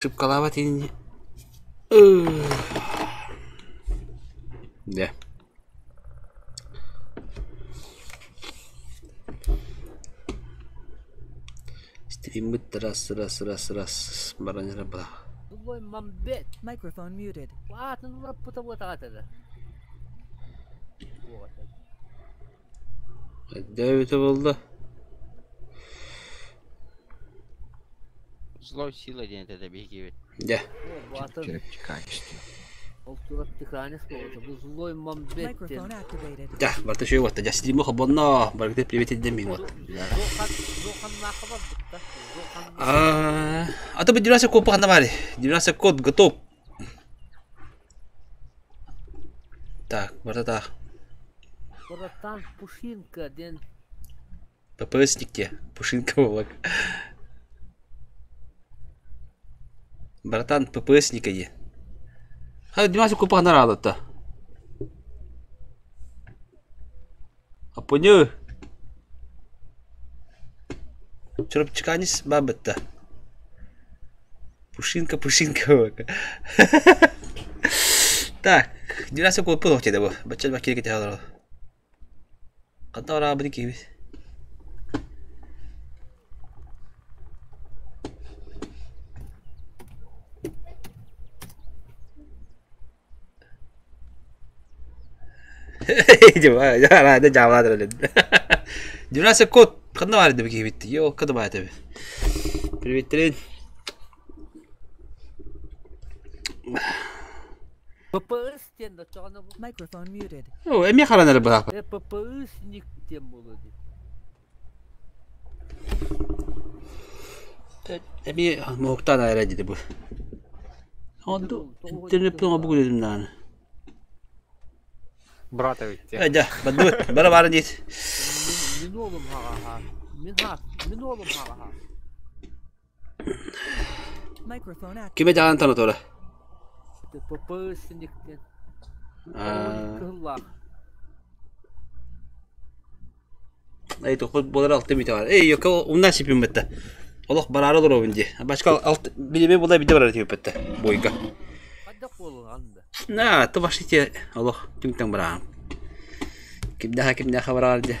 Шипкалаабат ини. Дьэ. Стриммит раз раз раз раз баран эрэ баа. Microphone muted. Өйдөөбүтэ буолла. Злой сила диэн этэ биһиги Дьэ. Чүрөпчү качество. Microphone activated. Дьэ, барыта үчүгэй уотта. Дьэ, стримы холбонно. Барыта привет этдем мин уот. А, а то бы 90 код пахна баары. 90 код готов. Так, барыта таах. Братан Пушинка диэн ППСникте. Пушинка буолак. Братан ППСника диэн. Ха, 90 код пахна аалатта. Аппоню. Чурапчыканис баабытта. Пушинка, пушинка. Так, 12 куоппут ох диэтэ бу. Бачча элбэх киһи кэтэһэ олорор. Ханна бараабыт киһибит? Дюраса код ханна баар диби киһибит йоо када баар этэби Приветтерин ППС диэн оччоҕуна бу Microphone muted. О, эмиэ харан эрэ быһаапа. Э, ППСник диэн буолуо дии. Эмиэ муһуктаан эрэ диди бу. Онту интернеттен обук дедим даҕаны. Брат эбит Э, дьэ, бардыбыт. Бара баарын диит. Мин уолум хаҕаһа. Мин ха, мин уолум хаҕаһа. Microphone activated. Кимэ дьаҕан тонотура? ППСник диэн. Аа, Кыһыллаах. Эй, тохпут буолар алты мүтэ бар. Эй, ёка умна сипим бетте. Олох бараары олоробун дии. Башка алт билиме була биде барар тип бетте. Бойга. Хайдах буолуон анда. На, то башите олох түҥтэн бараам. Кимнээхэ кимнээхэ бараар дии.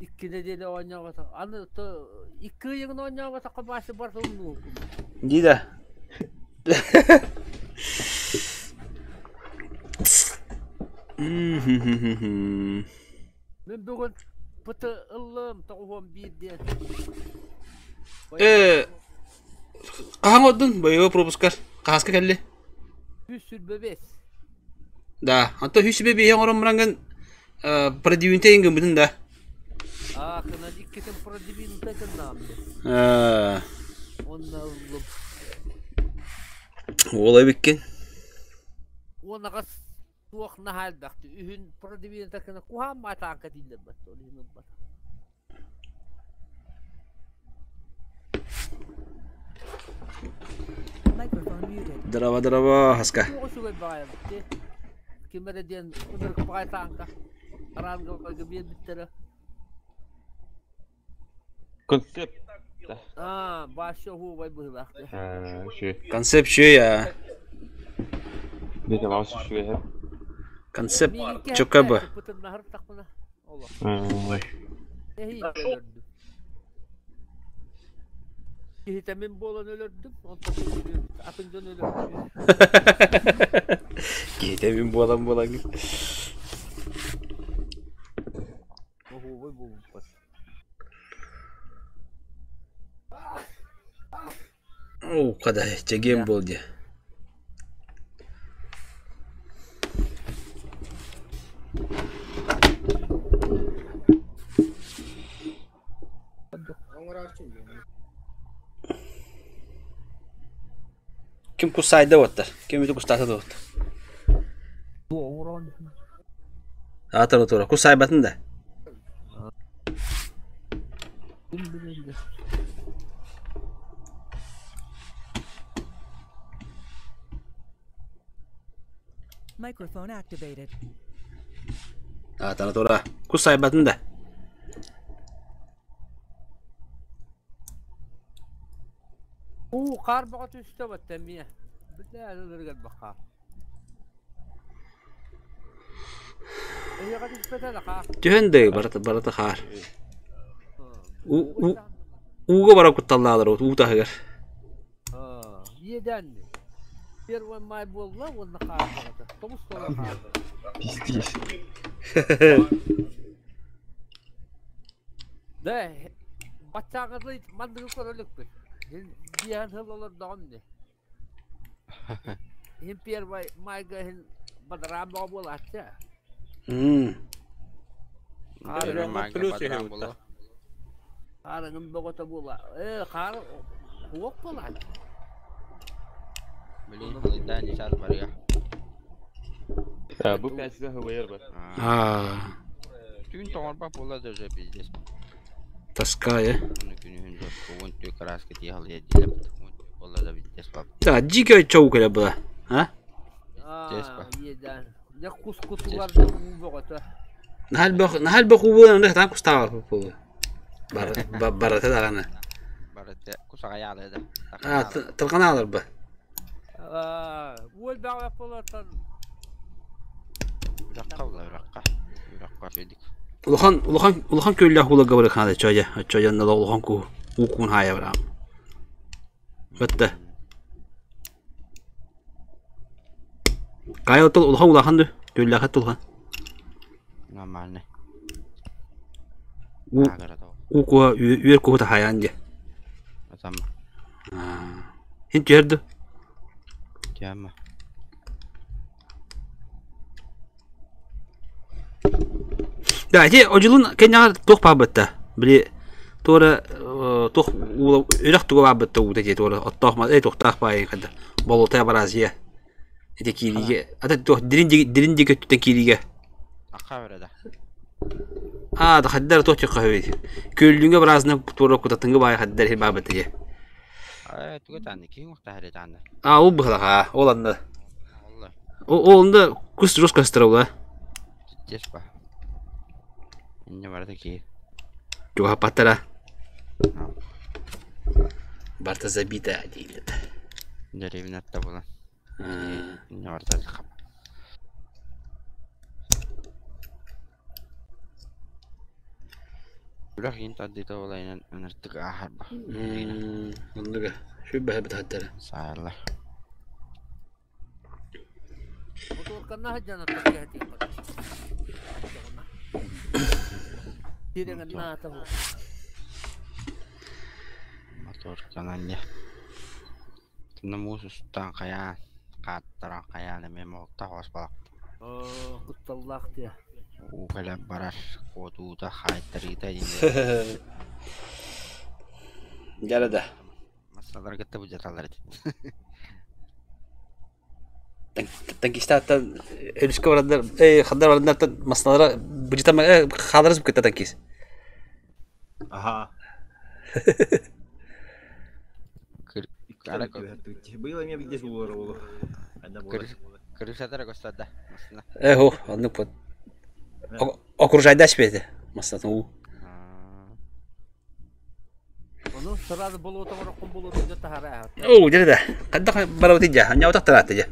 Икки нэдиэлэ оонньообото. Аны то икки ыйыгын оонньооботоххо баасы барыта умнуукум. Дии да. Мин бүгүн пыты ыллым 91 диэн. Э, хаһан ордун боевой пропускар хаһаска кэлли? 125. Да, онто 125 оҥорон бараҥҥын продвинутый гыммытын да. Аа, кынан иккитин продвинутый гыннаам дии. Э, Онно ыллым. уол эбиккин. Уонаҕас туох наһаа элбэхти. Үһүн продвинутый гына куһаан маатааҥка дииллэр бат, ол иһин ылбат. Microphone muted. Здорово, здорово, хаска. Туох үчүгэй баҕайы эбит дии. Ким эрэ диэн ынырык баҕайы тааҥка араанга биэрбиттэрэ. Концепт. Аа, бааща оһуобай быһыылаах дии. Үчүгэй. Концепт үчүгэй аа. Бэйэтэ баҕас үчүгэй. Концепт Миигин чөкө бу. кэһэттээччи пытыннаһыртахпына олох. Ой. Эһиил өлөрдүм. Киһитэ мин буолан өлөрдүм, онтон атын дьон өлөрдүм. Киһитэ мин буолан буолан. Оһуобай буолбуппат. Оо, хадай, чэгиэн буол дии. Ким кусайда уоттар? Ким үтү кустаата да уоттар? Аатар отура. Кусайбатын да. Microphone activated. Аатар отура. Кусайбатын да. Уу, хаар бөҕө түстэ баттан эмиэ. Бүтээ ылырыгар бахаа. Эһиэхэ түспэтэ да хаар. Түһэн да барыта барыта хаар. У ууга бара кутталлаалар уу таһыгар. Иэдээн Первый май буолла уонна хаар баҕата. Тоҕус тола хаар. Пиздец. Да, баччааҥҥы манныгы көрө иликпит. Биэһэн сыл олордоҕум ини. Иһин первый майга иһин бадараан бөҕө буолааччы. Плюс үһү Хаарыҥын бөҕөтө буола. Ээ, хаар уох буолааччы. Блин, халыйдаан исаас барыга. Бу пятница хабайар бар. Түүн тоҥорбот буолла да уже пиздец. Таская. Уну күнүһүн доску 10 краска тии халыйа диилэп. Буолла да пиздец бап. Да, дикая чоука была. А? Аа, иэдээн. Дьэ кус кутулар да уу бөҕөтө. Наһаа элбэх уу буолан онно таан кустаабар буолуо. Барата даҕаны. Барата кусаҕайаалы да. Аа, тылҕанаалар ба. Аа, уол бөҕө буолартан Үрахха була үрахха. Үрахха үчүгүйдик. Улахан улахан улахан күөллээх ууларга барыхаада чоя чоянна улахан куу уу куун хаайа бараам. Бэтте. Кайыл тыл улахан улахан ду күөллээх тулхан. Нормально. Уу уу куһа үөр куһу тахайаан дьэ. Атама. Хин түһэр ду? Тема. Да, ити одьулун кэннэҕэр туох баабытта? Били туора туох үрэх туга баабытта уута дии туора оттоох эй туохтаах баайын хадда болотая баразия ити киириигэ ата туох дирин дирин диэки өттүттэн киириигэ Акка да. Аа да хаддар туох тиэххэ хөбүй күөллүҥэ бараазына туора кутатыҥы баай хаддар иһи баабыта дии Э туга таанны киһи уохтаһар таанны. Аа ол быһалаха ол анна Ол онда кус жестко астыраула. Пиздец ба. Инне барда ки. Чугапаттара. Барта забита дииллэр. Деревнатта буолан. Инне барда хап. Үрэх иин тардыыта буолайынан ыныртык ааһар ба. Оннуга. Сүбэһэ бытаттара. Саалла. Мотуорканна сылдьан кэһэтиэххэ. Тирэҥэн наата бу. Моторканан дьэ. Тына муус устан хайаан, хааттаран хайаан эмиэ моһуктаах оҕус балак. Оо, кутталлаах диэ. Уу кэлэн барар, куотуута, хаайтарыыта диэн. Дьара да. Массалары кытта будьаталлар этит. Танкистааттан өрүскэ бараннар, э, хандар бараннартан массалара быдьытам э, хааларыс кытта танкист. Аха. Быйыл эмиэ биирдэ буолар буолуо. Ханна буолар. Крышатара көстөрдө массына. Э, хо, оннук вот. Окружайда спети. Массатын уу. Ону сразу болуота ороккун болуота дьэ таһара. Оо, дьэ да. Хайдах барабыт дьэ, анньаабатах тараатта дьэ.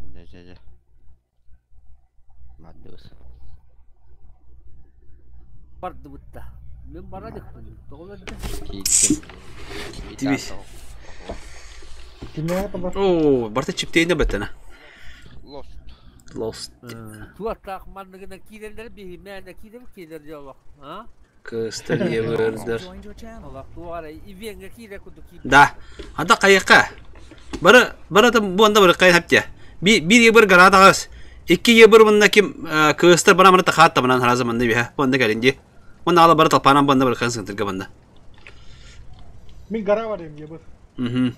Дьэ дьэ дьэ. Бардыбыт. Бардыбыт да. Мин бара иликпин. Тоҕо бэрдэ? Тибис. Оо, барта чиптейне баттана. Lost. Lost. Туаттаах манныгынан киирэллэр биһи мээнэ киирэр киирэр дьолох. А? Кыстар ебырдар. Joined your channel. Олох туох эрэ ивеҥҥэ киирэ курдук киир. Да. Анда кайыкка. Бары бары бу анда бары кай хапте. Би бир ебыр гарат агас. Икки ебыр мында ким кыстар бара мында хат табанан харазы мында биха. Бу анда кэлинди. Онна ала бары талпанан банда бары кан сынтырга банда. Мин гора бар эм ебыр. Угу.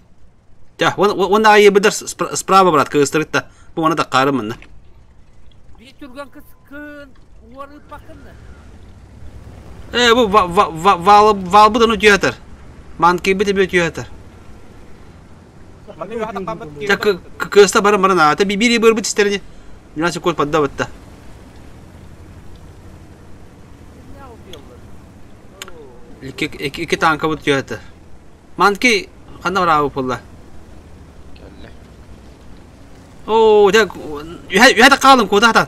Тя, вон вон ага ебыдар справа брат кыстырыкта. Бу мана таккары мында. Би түргэн кыс кын уары пакынны. Э бу вал валбыдан өтүөтөр. Манки бит өтүөтөр. Тя кыста бары марана. Та би бир ебыр бит истерни. 12 секунд поддаватта. Не убил. Икки, икки, икки танкабыт түһэтэ. Манки ханна бараабыт буолла? Кэллэ. Оо, дьэ, үһэ, үһэ да хаалын, куота хатан.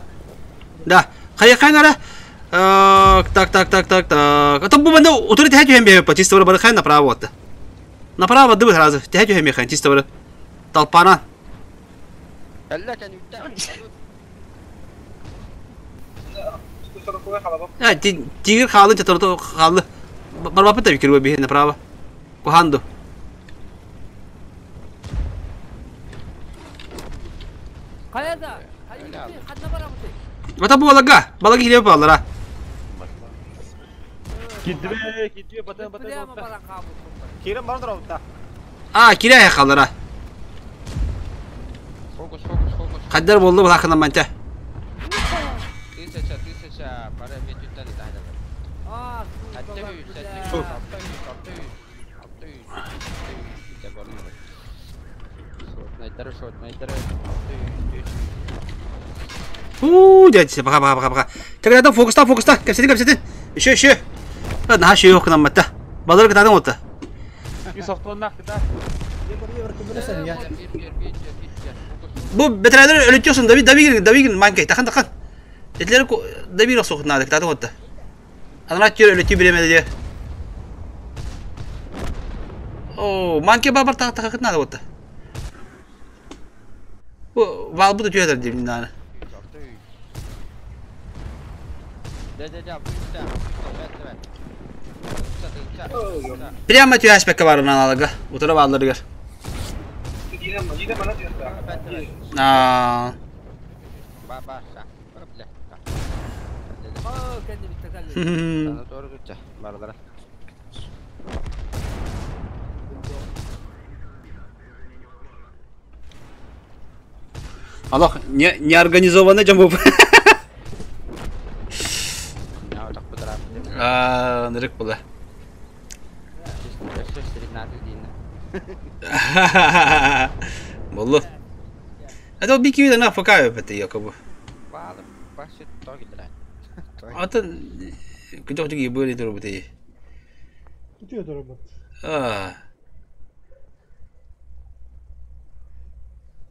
Да, хайа эрэ. Так, так, так, так, так. А то бу манна утары тэһэ түһэн биэрэппэ, чисто бары бары направо вот. Направо дыбы сразу, тэһэ түһэн биэхэн, чисто бары. Толпанан. Кэллэ кэнниттэн. А, тигр хаалын, чаторото хаалды. Барбаппыт да бикир биһи направо. Куханду. Хайа да, хайа ханна барабытый? Ата буолага, балаги хилеп баллара. Кидбе, кидбе, бата, бата, Прямо бата. баран хаалбыт. Кирен баран турабытта. А, кирэ халлара. Фокус, фокус, фокус. Хаддар болду балакынан манча. Тысяча, тысяча, пара метртен итаһалар. Аа, Хатта үс, хатта үс, алта үс, алта үс, алта үс, алта үс, ите көрүнөр. Шотнайдары, шотнайдары, алта үс, үс. Уу, дядя, пока, пока, пока, пока. Тогда фокуста, фокуста, кэпсэтин, кэпсэтин. Еще, еще. Ладно, еще yok намматта. Балар кытадан отта. Үс автоннах кыта. Bir, bir, bir, bir, bir, фокус. Бу бетерәлер өлөтөсүн, Давид, Давид, Давид, манкай, тахан, тахан. Этлер Давид соқытнады, кытадан отта. Анара төр өлөтү биремеди де. О, манке бабар так так надо отта. Бу вал бу төдөр дим наны. Үс, алта үс. Дэ, дэ, дэ, алта үстэ, алта үстэ, бэт, бэт. Тынча, тынча, тынча. Прямо түйәспекке барып аналыга. Утырып алырыгар. Бэт, бэт. Аа. Ба, ба, ша. Бар, бля. Аа, кэнни битте кэлли. Sana doğru tutacak. Barlara. Аллах, не неорганизованный жамбу. Ne olacak bu taraf? Аа, нырык була. Боллу. Это бики вида на фокаю бете якобы. Bağlı başı togiler. Атын күтөх түги бөли тур бете. Түтүө турабыт. Аа.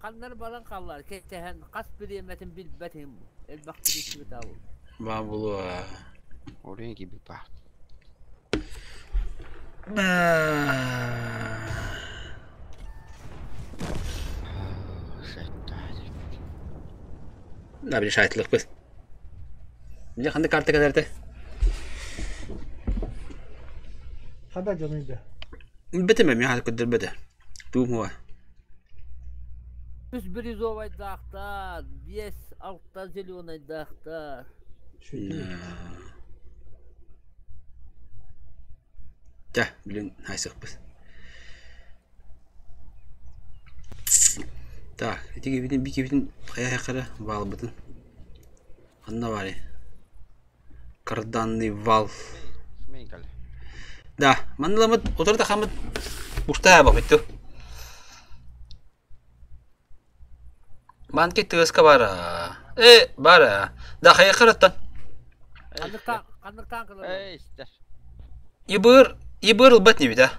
Ханнар баран хааллар. Кэтэһэн хас бириэмэтин билбэтим. Элбэх киһи таабыл. Ба булу. Oraya gibi bak. На бир шайтлык бит. Биле кандай карта кадерте? Хада жаныйда. Бете ме хат көдөр бете. Туум хуа. Үс бирюзовайдаахтар, биэс алта зеленайдаахтар. Та, билин хайсык бит. Так, ити битин бики битин кая кара бал битин. Анна бари. Карданный вал. Sminkal. Да, манныламыт отырда хамыт буштая бак битти. Манки тыска бара. Э, бара. Да, хая караттан. Ханныктан ханныктан кылар. Ey ister. Ибыр, ибыр ылбат не бит, а?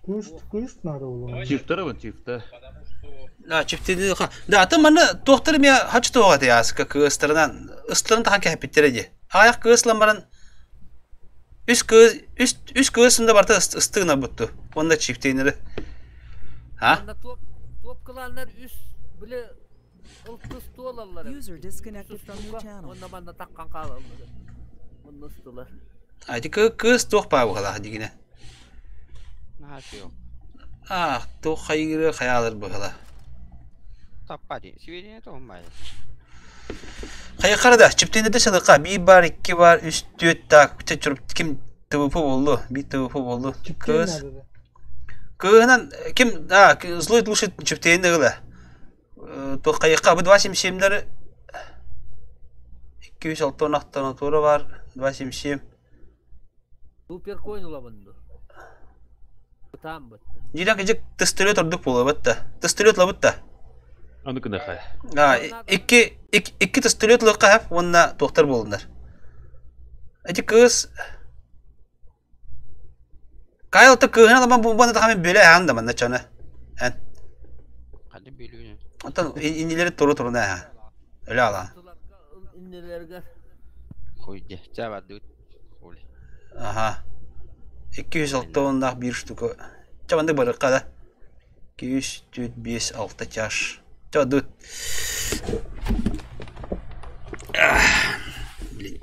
Кыыс, кыыс надо болуун. Чифтер вон, чифтер. Да, чифтеди ха. Да, аты маны доктор ме хачы тоға де аска кыстырынан, ыстырын тахан кәпиттере де. Аяқ кыслан баран үс кыз, үс үс кызында барта ыстыгына бутту. Онда чифтейнери. А? Онна топ топ кыланнар үс биле ылтыс туолаллар. User disconnected from your channel. Онна манна таккан хаалаллар. Онна ыстылар. Ати кы кыз тоқ па бухала дигине. Ne yapıyor? А, тоқ хайгыры хаялыр бухала. Tappa di. Sivriye de olmay. Хайа карада, чиптейнерде сылыка. Bir бар, iki бар, үч, төрт, так, чүрүп ким ТВП болду, бир ТВП болду. Кыз. Надо да. Кыһынан ким да злой душит чиптейни гыла. Тоқ кайыкка бу 277-лер 206 нактан тура бар 277. Супер койн улабынды. Там бытты. Жирен кежек тестөлөт ордук боло бытта. Тестөлөт лабытта. Аны күнә хай. А, икки икки тестөлөт лыкка хап, онна доктор болдунар. Эти кыз Кайл то кыһын аламан бу тахами бөлө ахан да манна чона. Эн. Хады бөлүүнү. Оттон иннилери туру туруна аха. Өлө ала. Иннилерге. Хуйде, чабадут. Хули. Аха. 206 оннаах биир штука. Чабанды барыкка да. 2 3 5 6 чаш. Чабадут. Блин,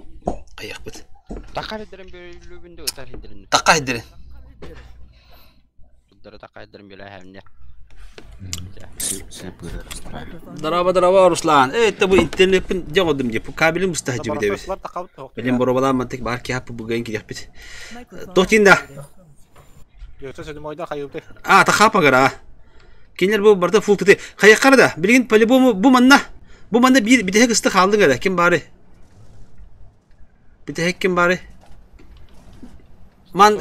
кайякпыт. Такар идерин бөлүүбүндө ытар идерин. Такка идерин. Туттары такка идерин бөлө хэмне. Дараба дараба Руслан. Эй, это бу интернетпин жогодум деп. Кабелин мустахжы бит. Билим боробалан мантык бар ки хапы бугайын кидеппит. Тохтинда. А, тахапа гара. Кинер бу барда фул тыты. Хаяккара да. Билигин по-любому бу манна. Бу манна бир битеhe кысты халды гара. Ким бары? Битеhe ким бары? Ман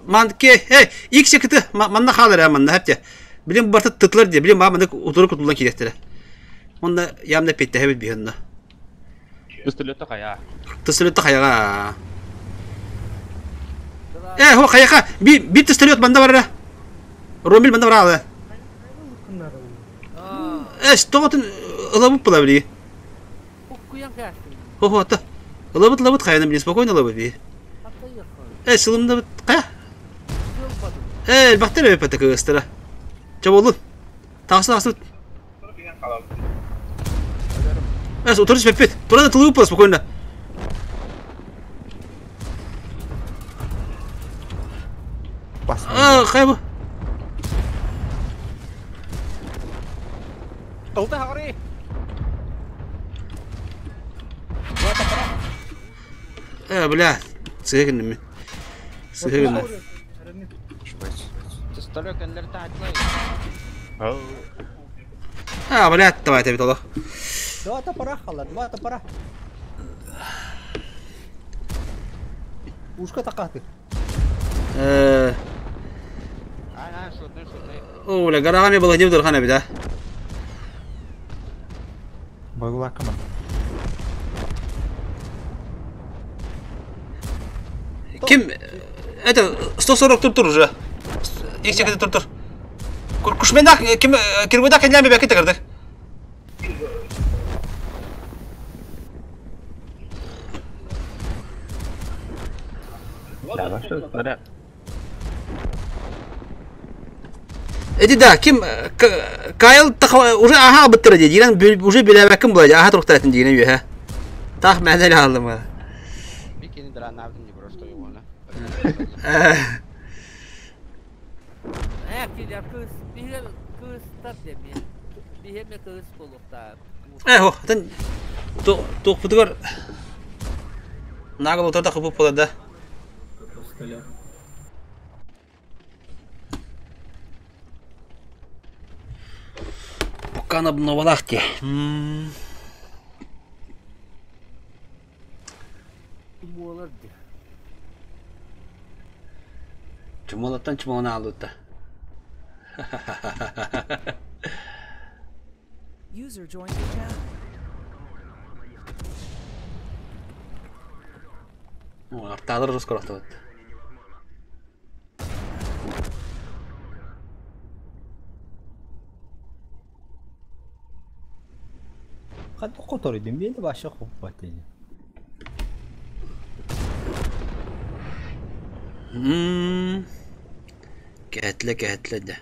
ман ке, эй, ик секіті манна халар я манна хепте. Билим барта тытлар де, билим ба манна утуру кутулан кидеттер. Онда ямна петте хебит бихынна. Пистолетта хая. Пистолетта хаяга. Э, хо хаяка, би би пистолет манда бар. Ромил манда бар. Э, что ылабып була били. Хо хо та. Ылабыт ылабыт хаяны били, спокойно ылабыт би. Э, сылымда кая? Э, бактер өпөтө кыгыстыра. Чаболун. Тағысы тағысы. Э, утурус пеппет. Турада тылыбып була спокойно. А, кая бу? Э, бля, сыгынным. Сыгынным. А, бля, давай тебе тогда. Два топора, халла, два топора. Ушка такаты. О, бля, гарагами было не вдорхана беда. Бойлакама. Ким? Это 140 тур тур уже. Их тур тур. Кушменах ким кирбудак кенлями бәки тагырдык. Эди да, ким Кайл уже аха быттыр ди, дигән уже биләбәкем була, аха туктар дигән юһә. Тах мәнәл алдым. Бикини дранавдым не просто его, на. Э, килер кыз, бихер кыз тар деми. Бихеме кыз болукта. Э, хо, тен тук бутугар. Нагыл утарда хупуп була да. Пока на обновалахте. Чумалаттан чумалана алутта. User joined your channel. О, арталар рус корохтабыт. Хат котор идим, бенде башы хоппат ини. Кәтле кәтле дә.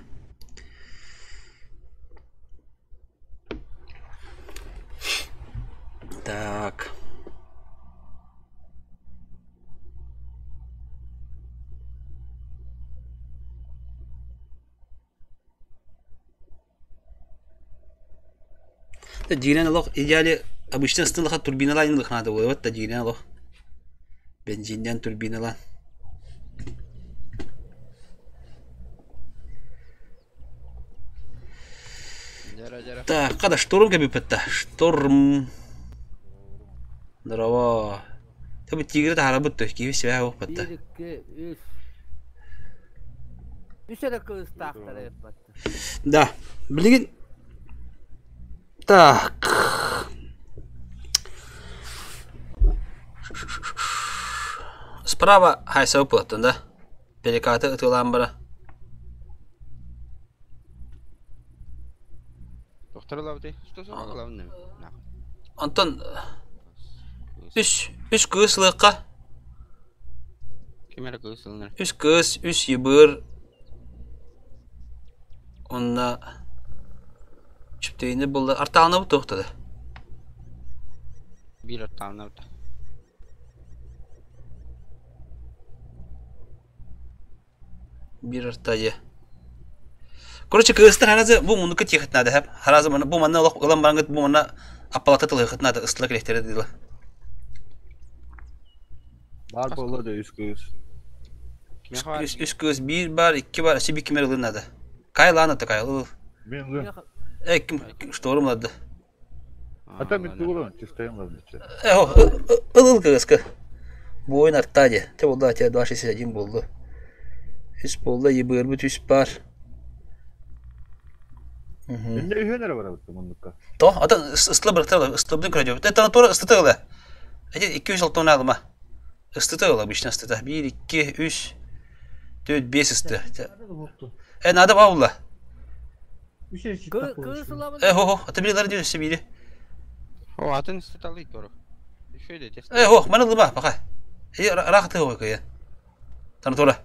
Так. Дирен лох идеале обычно стылха турбиналар инлых надо было. Вот дирен лох. Бензинден турбиналар. Так, когда шторм кәбипетта? Шторм. Здорово. Ты тигр та харабыт то, киви себя ох патта. 1 2 3. Үс эрэ кыыстаахтар эппат. Да. Билигин Так. Справа хайса выплата, да? Перекаты ытыалаан бара. Доктор ылабыты. Что сорок ылабын Онтон үс үс кыыс ылыахха. Ким эрэ кыыс ылынар. Үс кыыс, үс ебыр. Онна чүптейini булла. Артаана бу туохтада. Биир артаана бу. Биир артайы. Короче, кыыстар харазы бу мунука тиэхит надо хэп. Харазы мана бу манна олох ылан барангыт бу манна аппалата тылыхыт надо ыстыла кэлэхтэрэ дила. Бар буолла да үс кыыс. Үс, үс кыыс биир бар, икки бар, өссө биир кимэр ылын надо. Кай лаана та кай ыл. Мен ылын. Э, ким шторм ладды. Ата мен тугулан чистайым ладды. Э, ыл ыл кыыска. Буойун артаа дии. Те болду ате 261 болду. Үс болду, ебырбыт үс бар. Инне үһүөн эрэ барабыт муннукка. То, ата ыстыла бырахтар, ыстылабытын көрөдүбүт. Это тура ыстыта ыла. Эти 206 алма. Ыстыта ыла, обычно ыстыта. 1, 2, 3, 4, 5 ысты. Э, надо баула. Э, хо, хо, ата билер диyor өссө бири. О, атын ыстыталый тору. Еще де тест. Э, хо, маны лыма, пока. Э, рахаты хо кая. Тана тура.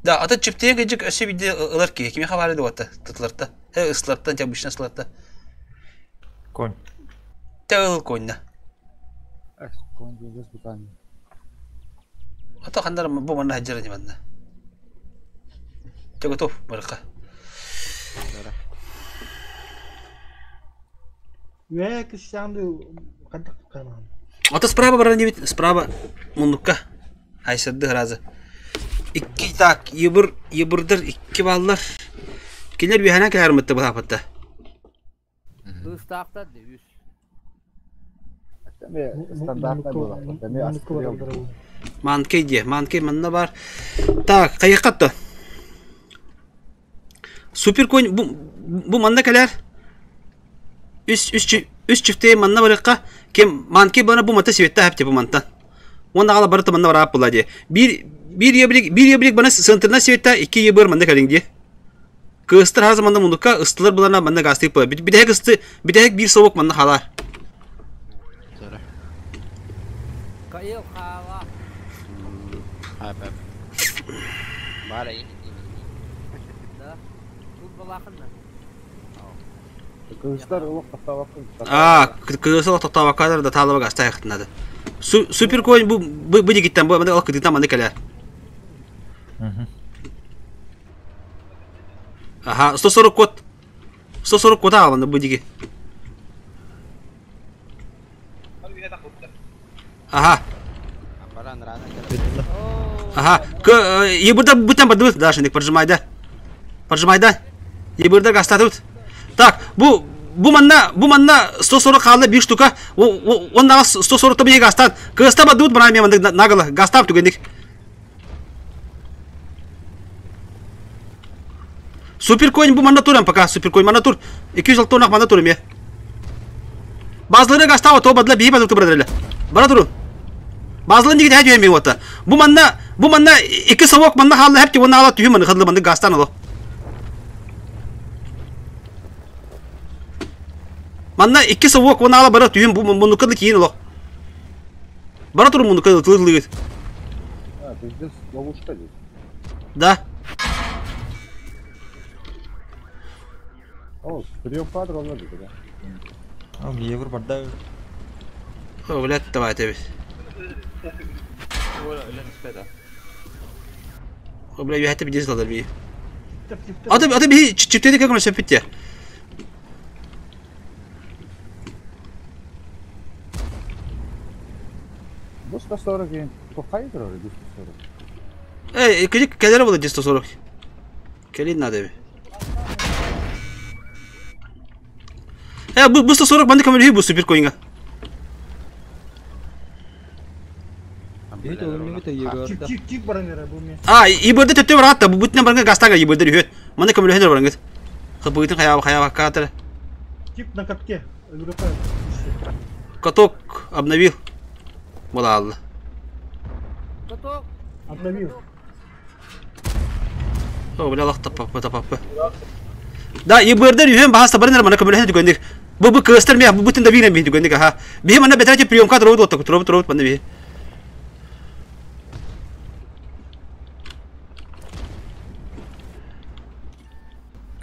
Да, ата чиптеге жик өссө биде ылар ки. Кими хабары да ватта, тытларта. Э, ысларта, обычно ысларта. Конь. Те ыл коньна. Конь деңгес бутан. Ата хандар бу манна хаджара не манна. Те готов, барка. Үө кысаанды хадак канан. Ата справа баран дебит, справа муннукка. Айсырды разы. Икки так, ебыр, ебырдыр икки баллар. Кинер бихана кәһәр мытты бахапатта. Кыыстаахтар де үс. Стандартный буолар. Эми астрел. Манкей де, манкей манна бар. Так, кайыккатты. Супер конь бу бу манна кәләр. Үс үс үс чифте манна барыкка кем манкей бана бу мата светта хәпте бу мантан. Онда ала барыты манна барап була де. Бир бир ебрик бир ебрик бана центрна светта икки ебыр манна кәлиң де. Кыстыр хазы манна мунукка ыстылар булана манна гастык була. Бидәк ысты, бидәк бир совок манна халар. Кайыл хаала. Ап ап. Бара Да. Тут балахынна. Кыыстар олох тахтабаккын. А, кыргызстан токтабаккалар да таалаба гастай хытнады. Супер конь бу бу дигиттен бу мында алып кытыктан мында келер. Ага, 140 код. 140 код алынды бу диги. Ага. Ага. Ебурда бутан бардыбыт, да, шиндик поджимай да. Поджимай да. Ебурда гастадыбыт. Так, бу бу манна бу манна 140 хаалла бир штука. Он 140 тобы гастан. Кыста бардыбыт мына мен мында нагала гастап түгендик. Супер конь бу манна турам пока супер конь манна тур. 206 тоннах манна турам я. Базлары гастава то бадла бии бадыл брадырла. Бара турун. Базларын диги тәҗ мен ота. Бу манна бу манна ики совок манна халла хепти онна ала түйү маны хадла манды гастан ало. Манна икки совок онна ала бара түйүн бу муну кыды кийин ало. Бара турун муну кыды тылы А, пиздец, ловушка здесь. Да. О, прием кадр он надо, да? А, евро барда. О, блядь, давай тебе. О, бля, я тебе здесь би. Ата ата би чиптеди как мы питте. Бу 140 кейін. Тоқай тұрар, 140. Эй, кедик келер болды 140. Келин надо би. Э, бу 140 банды камер бу супер коинга. Чик чик чик баран эрэ бу мен. А, иберде төттө бар атта, бу бүтүнөн барган гастага иберде үһөт. Маны камер үһөт барган. Хыбытын хаяба хаяба катыр. Тип на катке. Европа. Каток обновил. Була алды. Каток. Отдавил. О, бля, лах таппаппы, таппаппы. Да, ебырдар үһүн баһаста барын мана көмөлөһөн түгэнник. Бу бу кыыстар мэ бу бүтүн да биирэн биһи түгэнник аха. Биһи манна бэтэрэ приемка туруут отток туруут туруут манна биһи.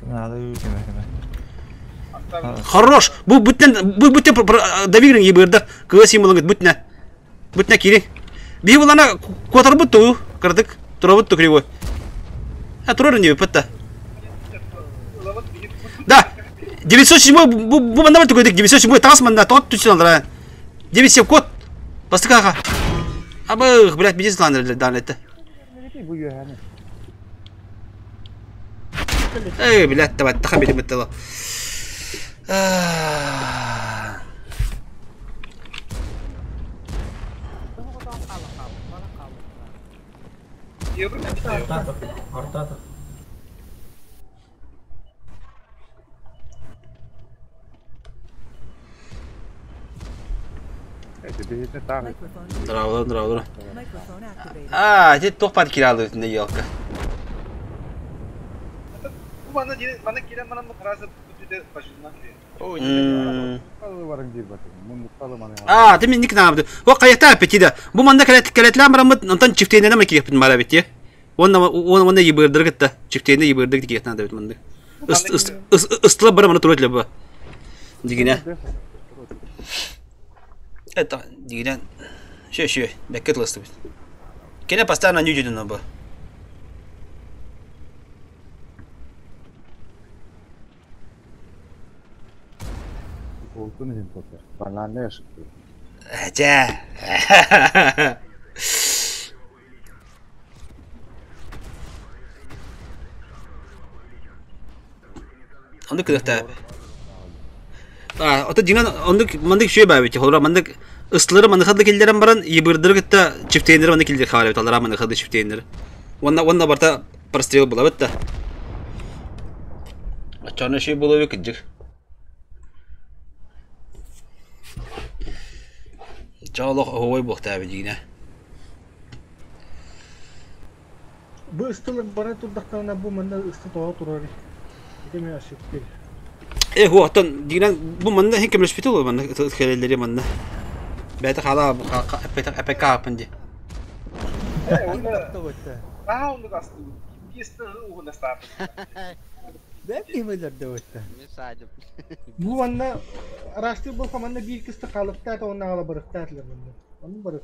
Надо кеме кеме. Хорош. Бу бүтүн бу бүтүн давигрин ебырдар кыыс символуңут бүтүнэ. Бүтүнэ киирин. Биһи булана куотарбыт туу кырдык туробут ту кривой. А турар не бытта. Да. 907 бу бу манна бар түгөдүк 907 таас манна тот түссүн алдыра. 97 код. Бастыкаха. Абых, блядь, бизнес ландер дан это. Бу үөһэни. Эй, блядь, давай, таха бери мыттала. Ортата. Эти биһитне тааҕы. Microphone muted. Здраво, здраво. Microphone activated. А, те тох пар киралы на елка. Бу манна манна кирен манна бу бүтүдэ башынан кирен. Барың диир батын. Мундукталы маны. А, ты мен ник наабды. О, каята аппетида. Бу манна калет калетлән барамыт, онтон чифтейнене ма кирепин мара бит. Онна он онна ебырдыр гытта. Чифтейне ебырдыр дигет надо бит манды. Ыс ыс ыс ыстыла бара мана турат леба. Дигине. Это дигине. Шө шө, беккет лысты бит. Кене постоянно не жүдүн бу. Олтун иһин тота. Банан не шыпты. Жа. Онды кыдыкта. А, ото диган онды мандык шөй баа бит. Холра мандык ыстылары мандык хады келдерен баран ебырдыр гытта чифтейнер мандык келдер хабар бит. Алара мандык хады чифтейнер. Онна онна барта прострел була бит та. Ачаны шөй була бит кыджык. Чалох ой бухта бит дигине. Бу ыстылык бара турдактарына бу манна ысты тоға турар. Деме ашыктыр. Э, хуаттан дигинен бу манна хин кемлеш бит ол манна хелелери манна. Бәйті хала апк апын ди. Аа, онды касты. Бисте угуна стап. Бәк кемелерде өтті. Мен сайдым. Бу манна арашты бу манна бир кысты калыптар та онна ала барыктар манна. Оны барык.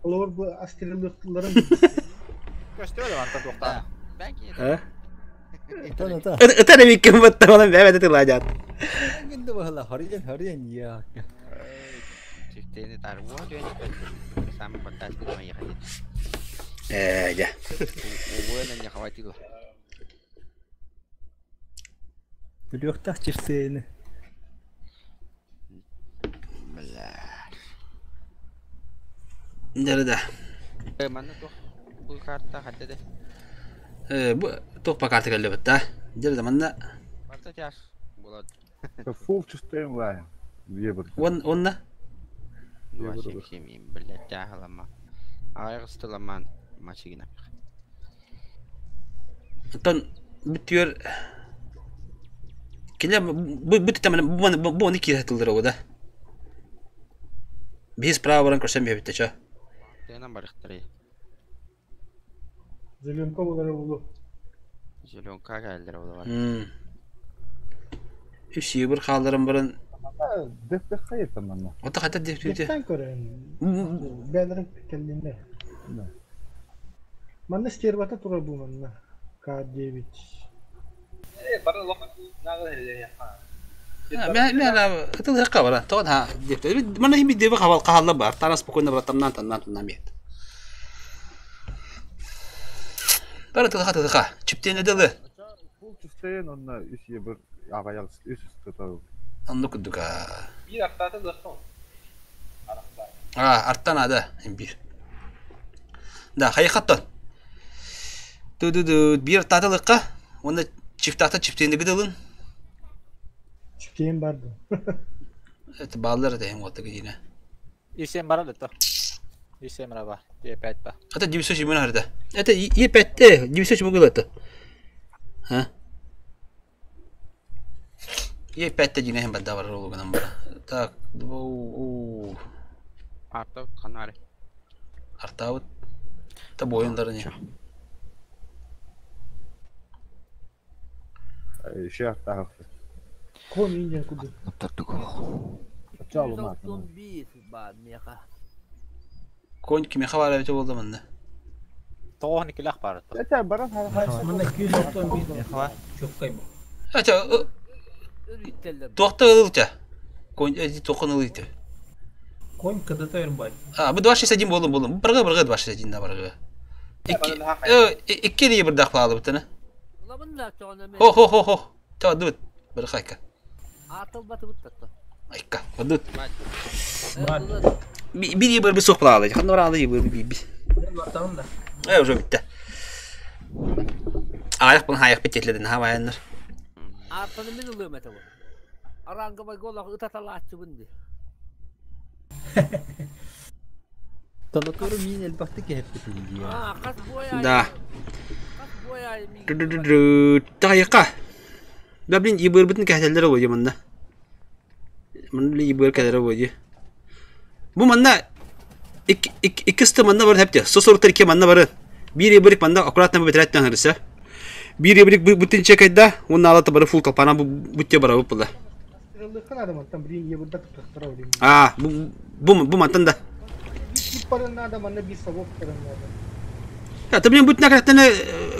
Олор бу астерилыктыларын Көстө антан тохта. Бәк Э? Ата ата. Это не викем батта балам бәбәт тыладят. Гинде бахала харыян харыян я. Чифтейне тарвуа дүйен. Сам фантастик ма яхадит. Э, я. Уына не хватило. Бүлөктах чифтейне. Бля. Дәрдә. Э, манна тох бу карта хадды. Э, бу тоқ па карта келді бітті. Дәрдә манна Барта тяж болады. Фул чистейн лайн. Ебыр. он онна Дуа семь бля тягалама. Айгыстыламан машина. Тон бүтүөр Кине бу бу таман бу бу бу ни кирәтилдер о да. Биз право баран көрсөм бит ча. Тена барыктыры. Зеленка болары булу. Зеленка келдер олар. Хм. Үс бир халдырым баран Дефте хайыр манна. Ота хата деп түтө. Дефтен көрөн. Бәлерин келдинде. Манна стервата тура бу манна. К9. Э, бары лох нагы хеле я. Мә мә ла тыл хакка бара. Тон ха деп. Мана хими деп хавал кахалла бар. Тара спокойно бар тамнан таннан таннан бет. Бара тыл хата тыха. Чиптене дылы. Фул чистейн онна үс ебыр агаял үс үстө Анны кудука. Бир аттаты лохтон. А, арттан ада бир. Да, хайхаттан. Ду-ду-ду, бир татылыкка, оны чифтата чифтенде гыдылын. Чиптейин барды. Это баллар да hem отты гидине. Исен бара да. И7 раба. Е5 ба. Это 907 харда. Это Е5 907 было это. А? Е5 дьиҥэ бадда барар олугунан бара. Так, у Артабыт ханаары. Артаабыт. Та буойундар не. Еще артаах. Кон индиан курдук. 161 баар миэхэ. Конь кимиэхэ баар эбитэ буолла манна? Тоҕо никилэх баар. Это баран Манна 261 чоккай бу. Ача, Өрүттэллэр. туохта ылылча? Конь туоххан ылыйты? Конь КДТ Эрбай. А, бу 261 болун болун. Барга барга 261 на барга. Икки икки рии бырдах баалыбыттана. Ылабын да чоҕуна мен Хо хо хо хо. Та дут. Бір хайка. Аатылбатыбыт татта. Айка. Дут. Брат. Bir bir bir soq баалы. Ханна бараалы bir bir bir. Бартабын да. Э, уже битте. Аяқ бұны аяқ бітетледін, ха баяннар. Аартаны мин ылыам этэ бу. Аранга байголах ытаталааччыбын ди. Танатуру мин элбахты кэһэппитин дии. Аа, хас бой аайы. Да. Хас бой аайы миигин Тайыка. Да, блин, ебыр бытын кәһәлләр буй манна. Манна ебыр кәләр буй. Бу манна икки манна бар хәпте. Сосор ике манна бары. Бир ебырик манна аккуратно бетерәттән хәрсә. Бир ебырик бүтін чекайда, он алаты бары фул толпана бу бүтте бара бу Стреллыхха надо мантан блин ебурда туттахтара блин. А, бу бу бу мантан да. Биир барын надо, манна биир совок барын надо. Я, ты блин бүтін аккуратно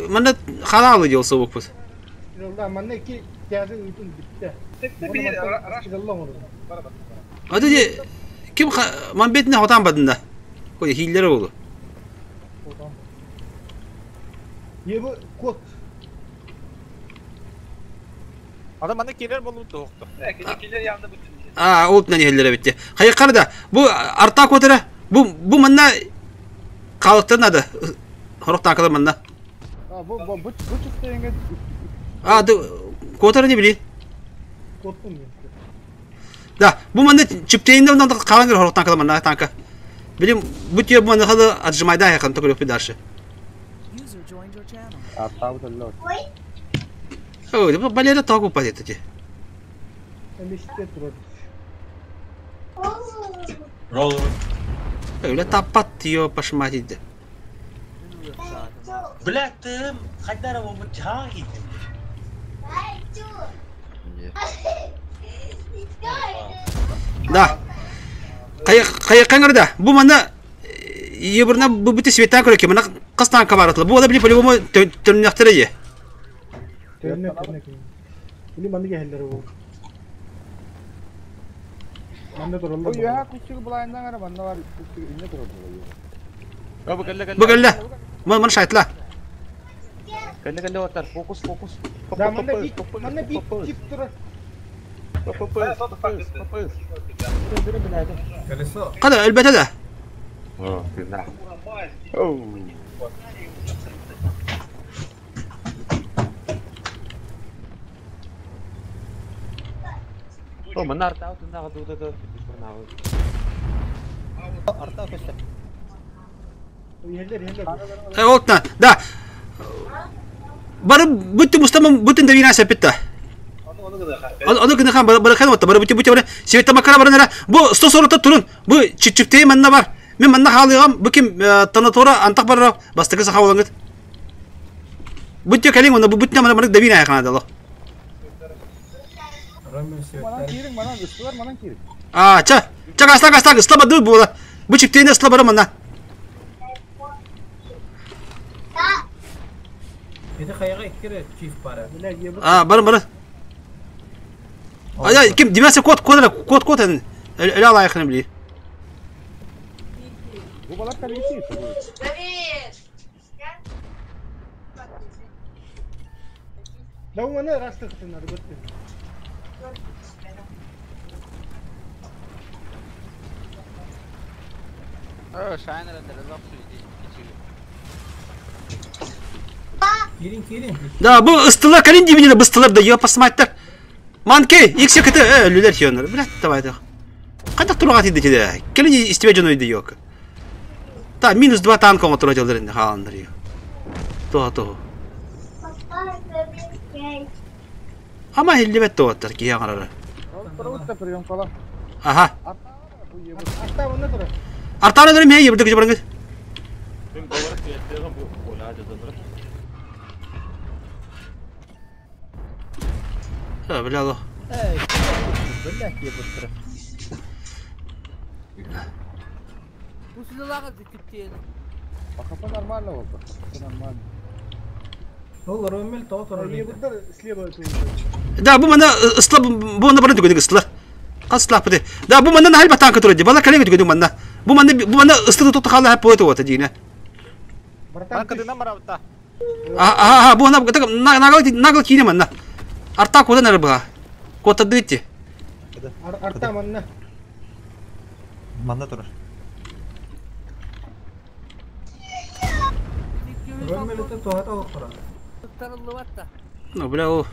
манна халалы делся бу. Стрелла манна ики тязын үтүн бүттэ. Стрелла оҥордум. А ты ким ман бетіне хотан бадында. Ой, хиллер болду. Ебу кот. Адам аны келер болуп тоқту. А, ол тынан хиллер битти. Хайы да, бу арта котера, бу бу манна халыктар надо. Хорохтан калар манна. А, бу бу бу бу чистенге. А, ды котера не били. Коттум мен. Да, бу манна чиптейинде мындан калангыр хорохтан калар манна танка. Билим, бу тие бу манна халы отжимайда якын только дальше. User joined your channel. Артаабыт элле. Ой, бу балера тагу падет эти. Эмисте турар. Öyle таппат тиё пашматиди. Блядь, хайдара бу чаги. Да. Кай кай каңырда. Бу мана ебірна бу бите света көрөкө мына кастан кабаратлы. Бу да били по-любому төрнөктөр е. Төрнө төрнө. Били манна кэһэллэр бу. Манна тураллар. Бу яха күчүг булайындан ара манна бар күчүг инне турар була. Бу кэллэ Бу кэллэ. Ман ман шайтла. Кэллэ кэллэ отар. Фокус фокус. Да, манна бит, манна бит тип турар. Колесо. Када элбете да. О, тына. Оу. О, манна артау туннага дуудада бишбарнагы. Арта көстө. Иһэллэр иһэллэр. Э, олтна. Да. Бары бүтүн мустаман бүтүн давина сепитта. Аны гына хан бары хан отта бары бүтүн бүтүн бары света макара бары нера. Бу 140 турун. Бу чичиптей манна бар. Мен манна халыгам бу ким танатора антак бар бастыгы саха болаңыт. Бүтүн калин онда бу бүтүн мана бары давина яканадалы. Ромин Манан светтер. кирин, манан ыстылар, манан кирин. А, ча. Ча астак астак ыстаба ду була. Бу чиптейне ысла бары манна. Эти хайга иккире чиф бара. Бля, ебу. А, бары бары. Ая, ким демесе код код код код эн. Эле алайык били. Бу балар калгысы. Да манна растыктынар бүттү. О, шайнер дәрәләп сөйди. Кирин кирин. Да, бу ыстылар калин дибине быстылар да я посматтар. Манке, иксе кете э люлер хионер. Блядь, давай да. Кайда турга тиде тиде. Келин истебе жоной ди yok. Та минус 2 танка оҥотторо дьаллар инде хааланнар ее. Туха туһу. Ама иһиллибэт туоттар киһи аҥарара. Аха. Артаана дөрүм хей ебырды күчү барыңыз. Бля алло. Пахапа нормально вот, пахапа нормально. Ол Роммель тоҕо турар Слева Да, бу мана ысла бу мана барын түгөнүк ысла. Хас ыслааппыты. Да, бу манна наһал батаанка турар ди. Бала кэлэн түгөнүк манна. Бу манна бу манна ысла тутта хаалла хаппы вот диина. Танкадынан барабыта. Аха, аха, бу ана нагал нагал киинэ манна. Арта куодан эрэ быһа. Куоттардыытти. Арта манна. Манна турар. Роммель туһата олохторо. Ну, бля, ол.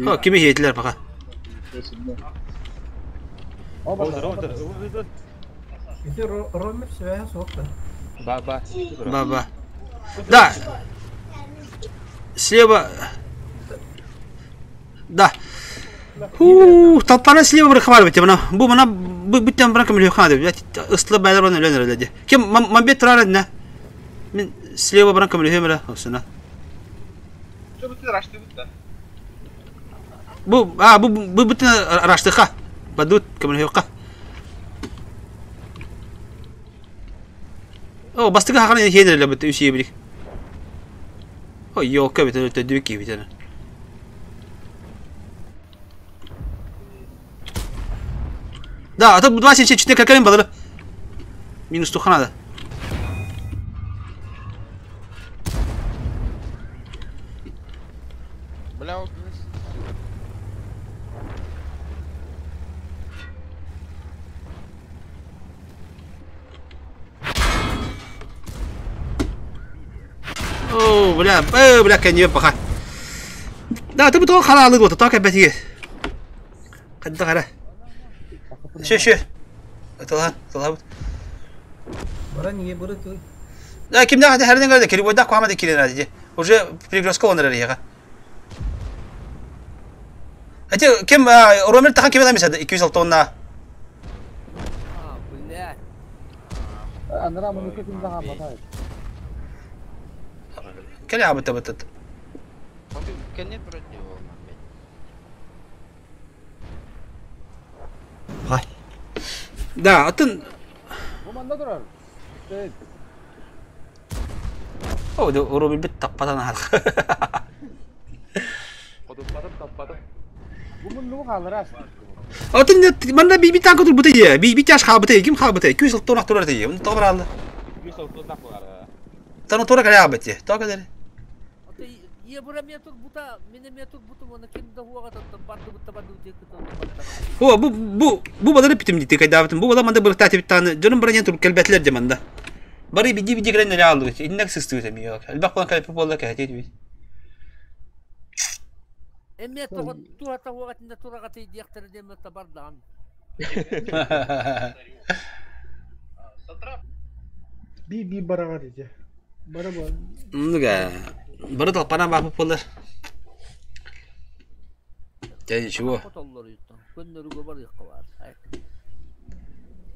О, кими хиэтилэр пока. Ити Роммель связи суох да. Ба ба. Ба ба. Да. Слева. Да. Ху, толпаны слева брахваливайте, мана. Бу мана бу бүттен бракам лехады, блядь, ысла байлар оны ленер леди. Кем мамбет турар не? Мен слева бракам лехемера, осына. Бу а бу бу бүттен раштыха. Бадут кем лехка. О, бастыга хаган хедер ле бит үсие билик. Ой, ёлка бит өтө дүки бит. Да, а то 274 какая баллы. Минус туха надо. Бля, ол О, бля, бля, кэнье пока. Да, ты бы то халалы вот, так опять есть. Когда хара. Ще, ще. Тала, тала. Баран ие бұры ты. Да, ким да хәрдән гәрдә кире бойда куамады кире ради. Уже перегрузка он рәлига. Әте кем Ромер тахан кем адамса 206 тонна. А, блядь. Анра муну ким да хапатай. Келе абыта бытыт. Кенне против Хай. Да, атын Бу манда турар. О, Ромер бит таппадан хал. Таппадым, таппадым. Бу мунну халырас. Атын манда би би танка тур быты би би тяж хал быты ким хал быты 206 тонна турар тие. Уны тобра алды. 206 тонна турар. Таны тура кале абыты. Тога дер. Ие бура мен тур бута, мене мен тур бутум, оны ким да хуага таттым, барды бутта барды утек О, бу бу бу бадары питим дити кайдабытым. Бу бала манда бырыкта типтаны. Жонум бранен тур келбетлер де манда. Бары биди биди грен эле алды. Иннек сысты өтем yok. Элбак болан калепи болла кәһәтет бит. Эмме тоҕо туһата хуагатында турагаты диэхтэрэ диэмэ табардаан. Би би бараҕар ити. Бара ба. Нуга. Бары талпана бапы болар. Дә ничего. Көннөрүгө бар бар.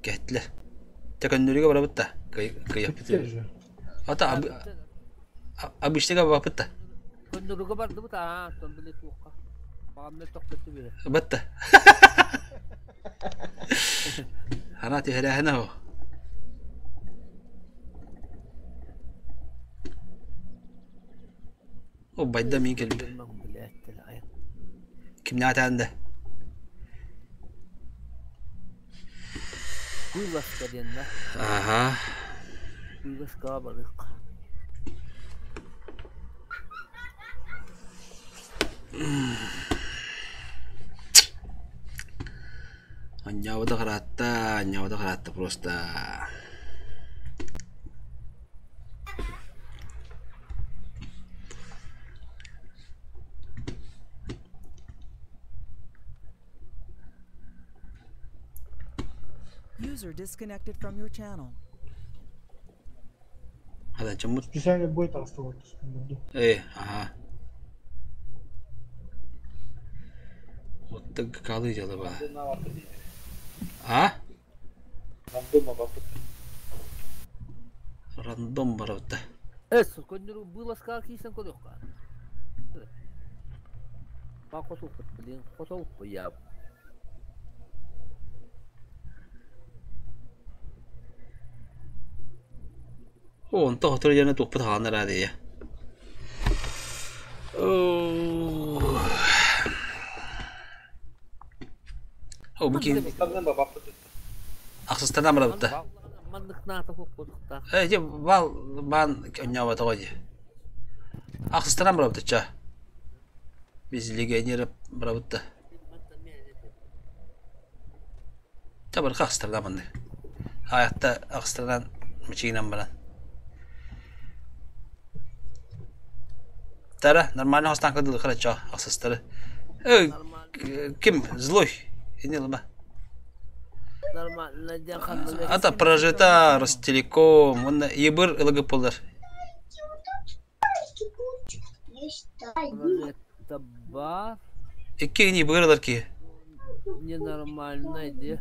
Кәтле. Тәкәннөрүгө барабыт та. Кыяп бит. Ата абыштыга бапыт та. Көннөрүгө барды бут аа, тон биле туукка. Багамны токтоту бире. Батта. Ханати хәләһенә хо. О байда мин келбе. Ким нәтә анда? Куйбаска денна. Ага. Куйбаска барык. Аннявада харатта, аннявада харатта просто. User disconnected from your channel. Хада чоммут. Специально бой таҕыста Э, аха. Оттон калы дьала ба. А? Рандом барабыта. Эс, көннөрү быыласкаҕа киирсэн көрүөххэ. Ба хотулпут, блин, хотолпу я. О, онто хотор дьоно туохпут хаалан эрэ О, бу ким? Ахсыстардан барабытта. Маннык наата хоппутуктаах. Э, дьэ, бал баан онньообатоҕо дии. Ахсыстардан барабытта, ча. Біз легионер барабытта. Та барха ахсыстардан маннык. Аятта ахсыстардан мычыгынан баран. Тара, нормально хостан кылдылы хорошо, ахсыстары. Эй, ким злой? Не лба. Нормально диэн ханнык. Ата прожита Ростелеком, он ебыр ЛГПлар. Прожекта бар. Икки не бырылар ки. Ненормально иди.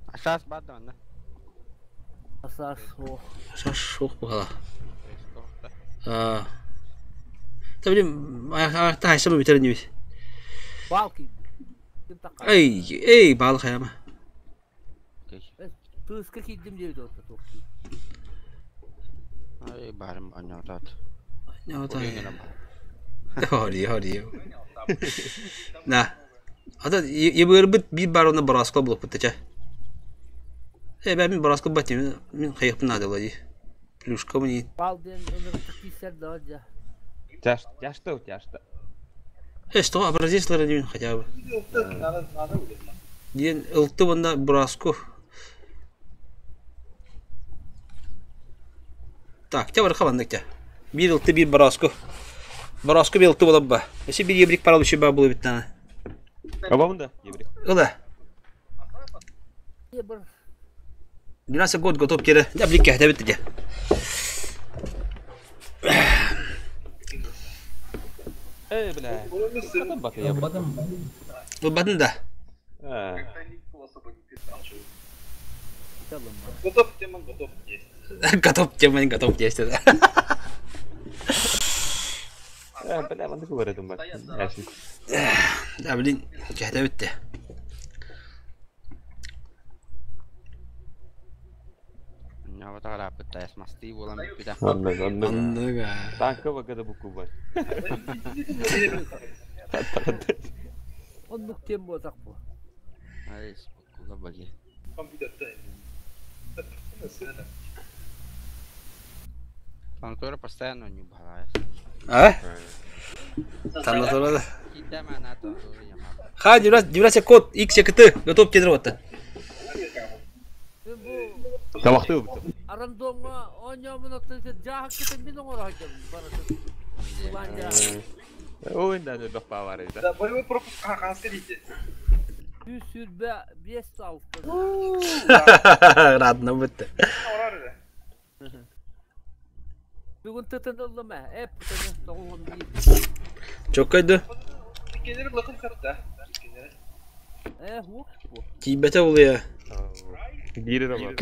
Асас бар да онно. Асас суох. Шаш шох бала. А. Та блин, аяқта хайсама битер небес. Бал киирдэ. Ким тахха? Эй, эй, бал хаяма. Тыыска киирдим диэбит отто туох. Ай барым анньоотоот. Хори, хори. На. Ата ебырбыт бир бар оны бараскал булып битте. Э, бә мин бараскал бат мин хайыпны надо ди. Плюшка мне. Бал диэн ынырык киирсэр да дьэ. Тяжто, тяжто. Э, что, образец лар хотя бы. Диэн ылты бында Браску. Так, те бар хабандык те. Бир ылты бир Браску. Браску бир ылты болап ба. Эси бир ебрик паралы үші ба булы биттана. Кабамын да, ебрик. Ыла. Ебір. 12 год готов кері. Да, бликке, да бітті де. Эй, бля. Катан баты ебрик. Ылбатын да. Готов теман, готов есть. Готов теман, готов есть. Да. Бля, манды говорит, бак. Да, блин, кәһтә битте. Анньообатаҕар ааппыт мастыы буолан бүппүтэ. Аннык, аннык. Аннык. Танка багада букуба. Оннук тем буотах бу. Ай, буккула баги. Тантора постоянно не убалась. А? Там да. Кидама на тантора ямал. Ха, 19 код X КТ готов кедр вот. Табакты бу. Арандоңа оньомун оттон жаахак кетен мин оҥоро сылдьабын барытын. Улаан Ой, да, да, павары, да. Да, боевой пропуск хаханска дейді. Сүүс сүүрбэ биэс алта. Радно битте. Бүгүн тытын ыллым ээ. Эп тытын тоҕуһун биир. Чоккайды. Иккенleri лакын сатта. Иккенleri. Э, хук бу. Тибете улыя. Бири да бар.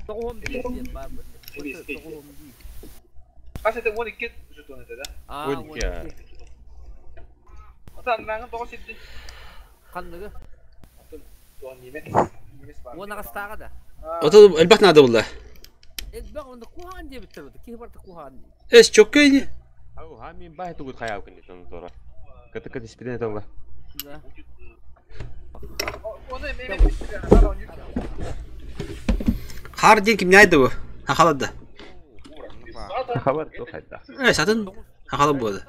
Тоҕуһун биир диэн баар бу. Тоҕуһун биир. Kaç ete 12 жетон ete да? Аа, 12. Ата аннаңын 9 етті. Ханныгы? Туан неме? Немес бар. Уон аҕыстааҕа да. Ото элбэх надо булла. Элбэх онно куһаҕан диэбиттэр бу. Киһи барыта куһаҕан. Эс чоккайды. Ау, хамин бай тугут хаяв кини тантора. Каты каты спиден талла. Да. Оны эме Хар ден ким найды бу? Хахалады. Хабар то хайда. Э, сатын хахалап болды.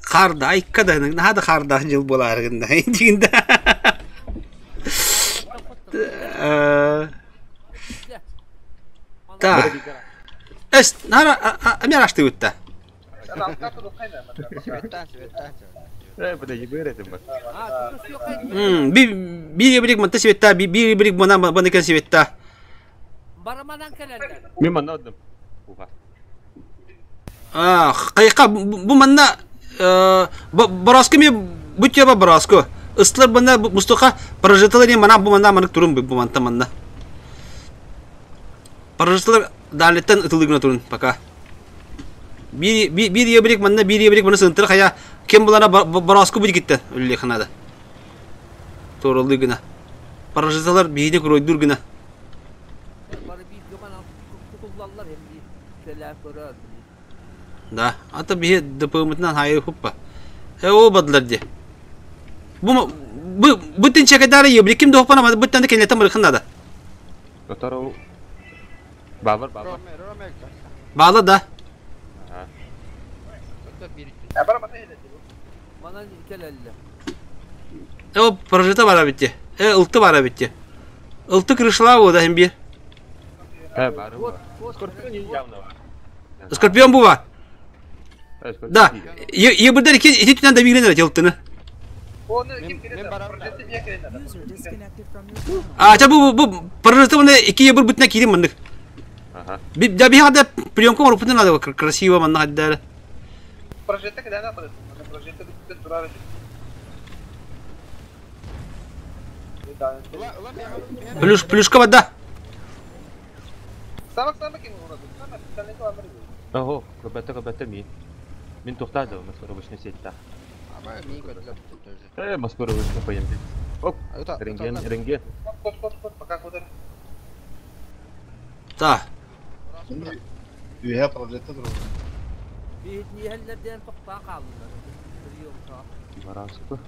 Харда айкка да, нахада харда жыл болар гында. Дигинде. Та. Эс, нара амер ашты үтті. Света, света. Э, подожди, быр этим бар. Биир ебрик манта светта, биир ебрик мана баныка светта. Бараманан кэлэллэр. Мин манна отдым. Уха. А, хайка бу манна бороска ми бутьяба бороско. Ыстылар бана мустуха прожиталар не мана бу манна манык турун бу манта манна. Прожиталар далеттен ытылыгына турун пока. Биир ебрик манна биир ебрик мана сынтыр хая кем булана бороско бу дикиттен үлле ханада. Торолы гына. Прожиталар биине куройдур гына. Бары биир гыман тутуллаллар hem bir кэлээ көрөр. Да, ата биһи ДПМ-тынан хайы хуппа. Э о бадлар ди. Бу бу бутын чекедары ебри ким дохпана ма буттан да кенетен бырыхын да. Которого Бабыр, бабыр. Баала да. Манан кэлэллэр. Э о прожита бара битти. Э ылты бара битти. Ылты крышла бу да хем бир. Э, бары бар. Скорпион явно бар. Скорпион бу ба. Да. Ебирдер ики ити түнен да бигренер ылтыны. User disconnected from your channel. А ча бу бу прожита мына ики ебир бутына кирим мындык. Ага. Би да би хада приемка орупутун надо красиво манна хаддар. Плюш плюшка бада. Ого, көбәтә көбәтә ми. Мин туктады, маскировочный сетьта. Э, маскировочный поем. Оп, рентген, рентген. Та. Үһэ прожекта турар. Биһитниһэллэрден тохтаа хааллар. Приемка. Бараско.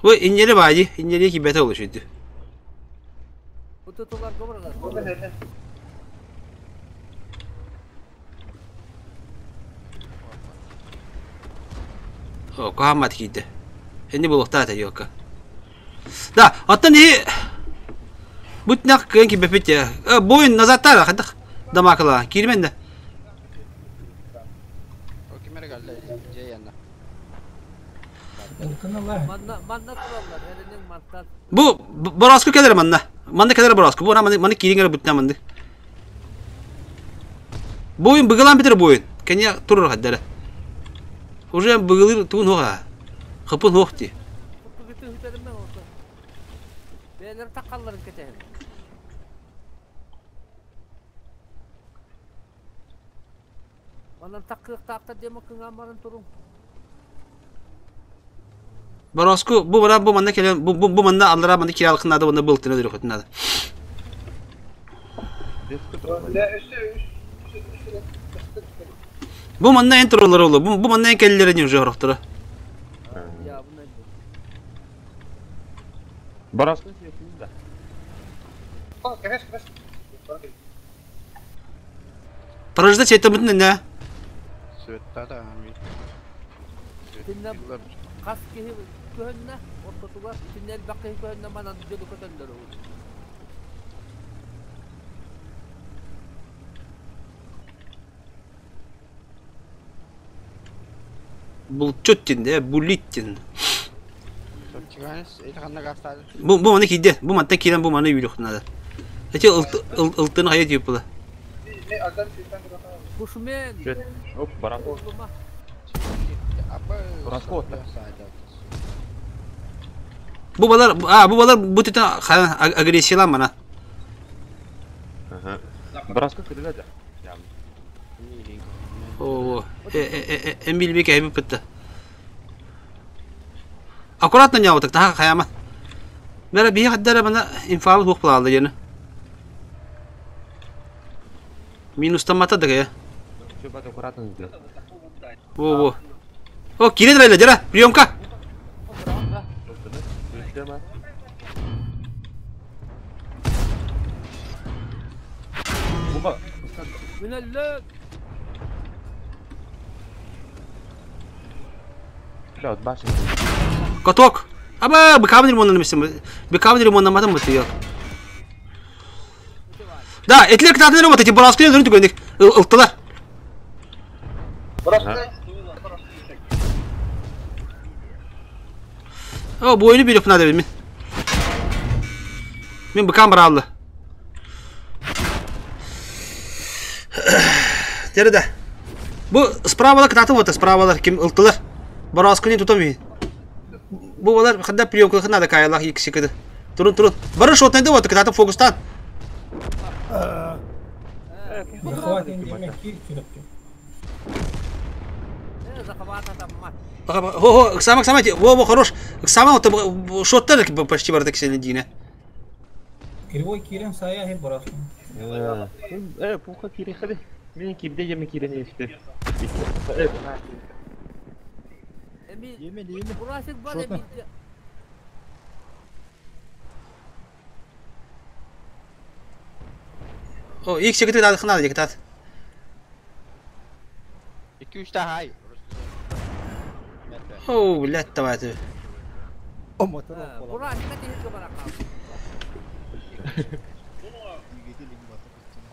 Бу иннери бади, иннери кибете олушуйду. Бу тутулар гомралар. О, кахамат кийде. Энни булуктаа та йока. Да, оттон и бутнак кыйын кибепит. Бойын назаттара хадах дамакла кирмен да. Манна манна тураллар, эренин мантан. Бу бороску келер манна. Манна келер бороску. Бу маны маны кириңер бутна манды. Бойын быгылан битер бойын. Кене турur хаддара. Уже быгылыр туун хоға. Хыпын хохти. Куту хүтериммен olsa. Бээлер таккалларын кетehen. Манан таккыктаакта дема кыңамарын турун. Бороску бу бара бу манна келен бу бу манна аллара манна киралыкын да онда былтына дөрү хотнада. Бу манна эн турулар олу. Бу бу манна эн келлерин уже хорохтора. Я буна. Бараско сетьта да. Прожда сетемитин не? Тинне кас киһи көһөннө, ортотугар тиннел бакы көһөннө манан жолу көтөллөр. Булчуттин де, булиттин. Бу бу маны кийде. Бу манта кирен бу маны юлюк надо. Эти ылтын хайа дип була. Кушмен. Оп, бараско. Бараско отта. Бу балар, а бу балар бу титен агрессиялан мана. Ага. Бараско кырыла да. О, э эм билбек эби битте. Аккуратно не так та хаяма. Бера би хаддара мана инфабы хук булалды яны. Минус тамата да я. Все, бат аккуратно сделай. Во во. О, кирен райла жара, приемка. Буга. Минеллек. Бля, вот башня. Каток. Аба, быкабын ремонт намесем. Быкабын ремонт наматым быты yok. Да, этлер кытаатын ремонт эти бараскы дөрүн түгөндүк. Ылтылар. О, бойну берёк надо мин. Мин быкам бараллы. Тереде. Бу справалар кытаатын вот справалар ким ылтылар. Бараскыны тутам мин. Бу балар ханда приемка надо каялах икси кыды. Турун турун. Бары шотнайды вот кытаатын фокустан. Захватин деме кир чүрөпчү. Хо хо, самак самак, во во хорош. Самак вот шоттар почти бар такси дина. Кривой кирен сая хе барасын. Пуха кири хады. Мен кибде еме кирене işte. Еме, еме. Бурасик бар эми. О, ик секретарь надо хнада дектат. 2-3 та хай. О, блядь, давай ты. О, мотор. Бурасик тихи барак.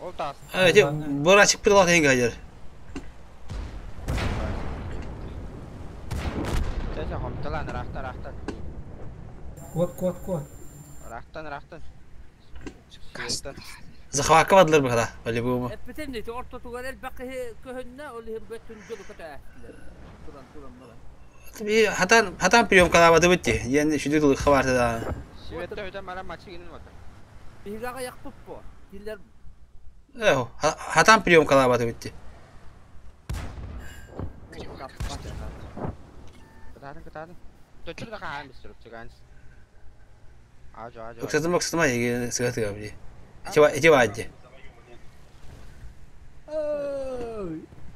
Ол тас. Эти бурасик прилад енгадер. Сәсә хомталан рахтан рахтан. Кот кот кот. Рахтан рахтан. Захвака бадылар бахада, по-любому. Эппетен ти орто тугар эл бакы көһөннө ол хим бөтүн жолу көтө. Туран туран мала. Хатан хатан прием калаба дыбытти. Яны шүдү дыл хабарты да. Сибетте өтө мара мачы гинен бата. Бигага якпып бу. Диллер Э, хатан прием калаба дыбытти. Кытаатын кытаатын. Төчүр да каан бистер чыганс. Ажо ажо. Оксатым оксатым ай сыгаты габли. Эти вадди.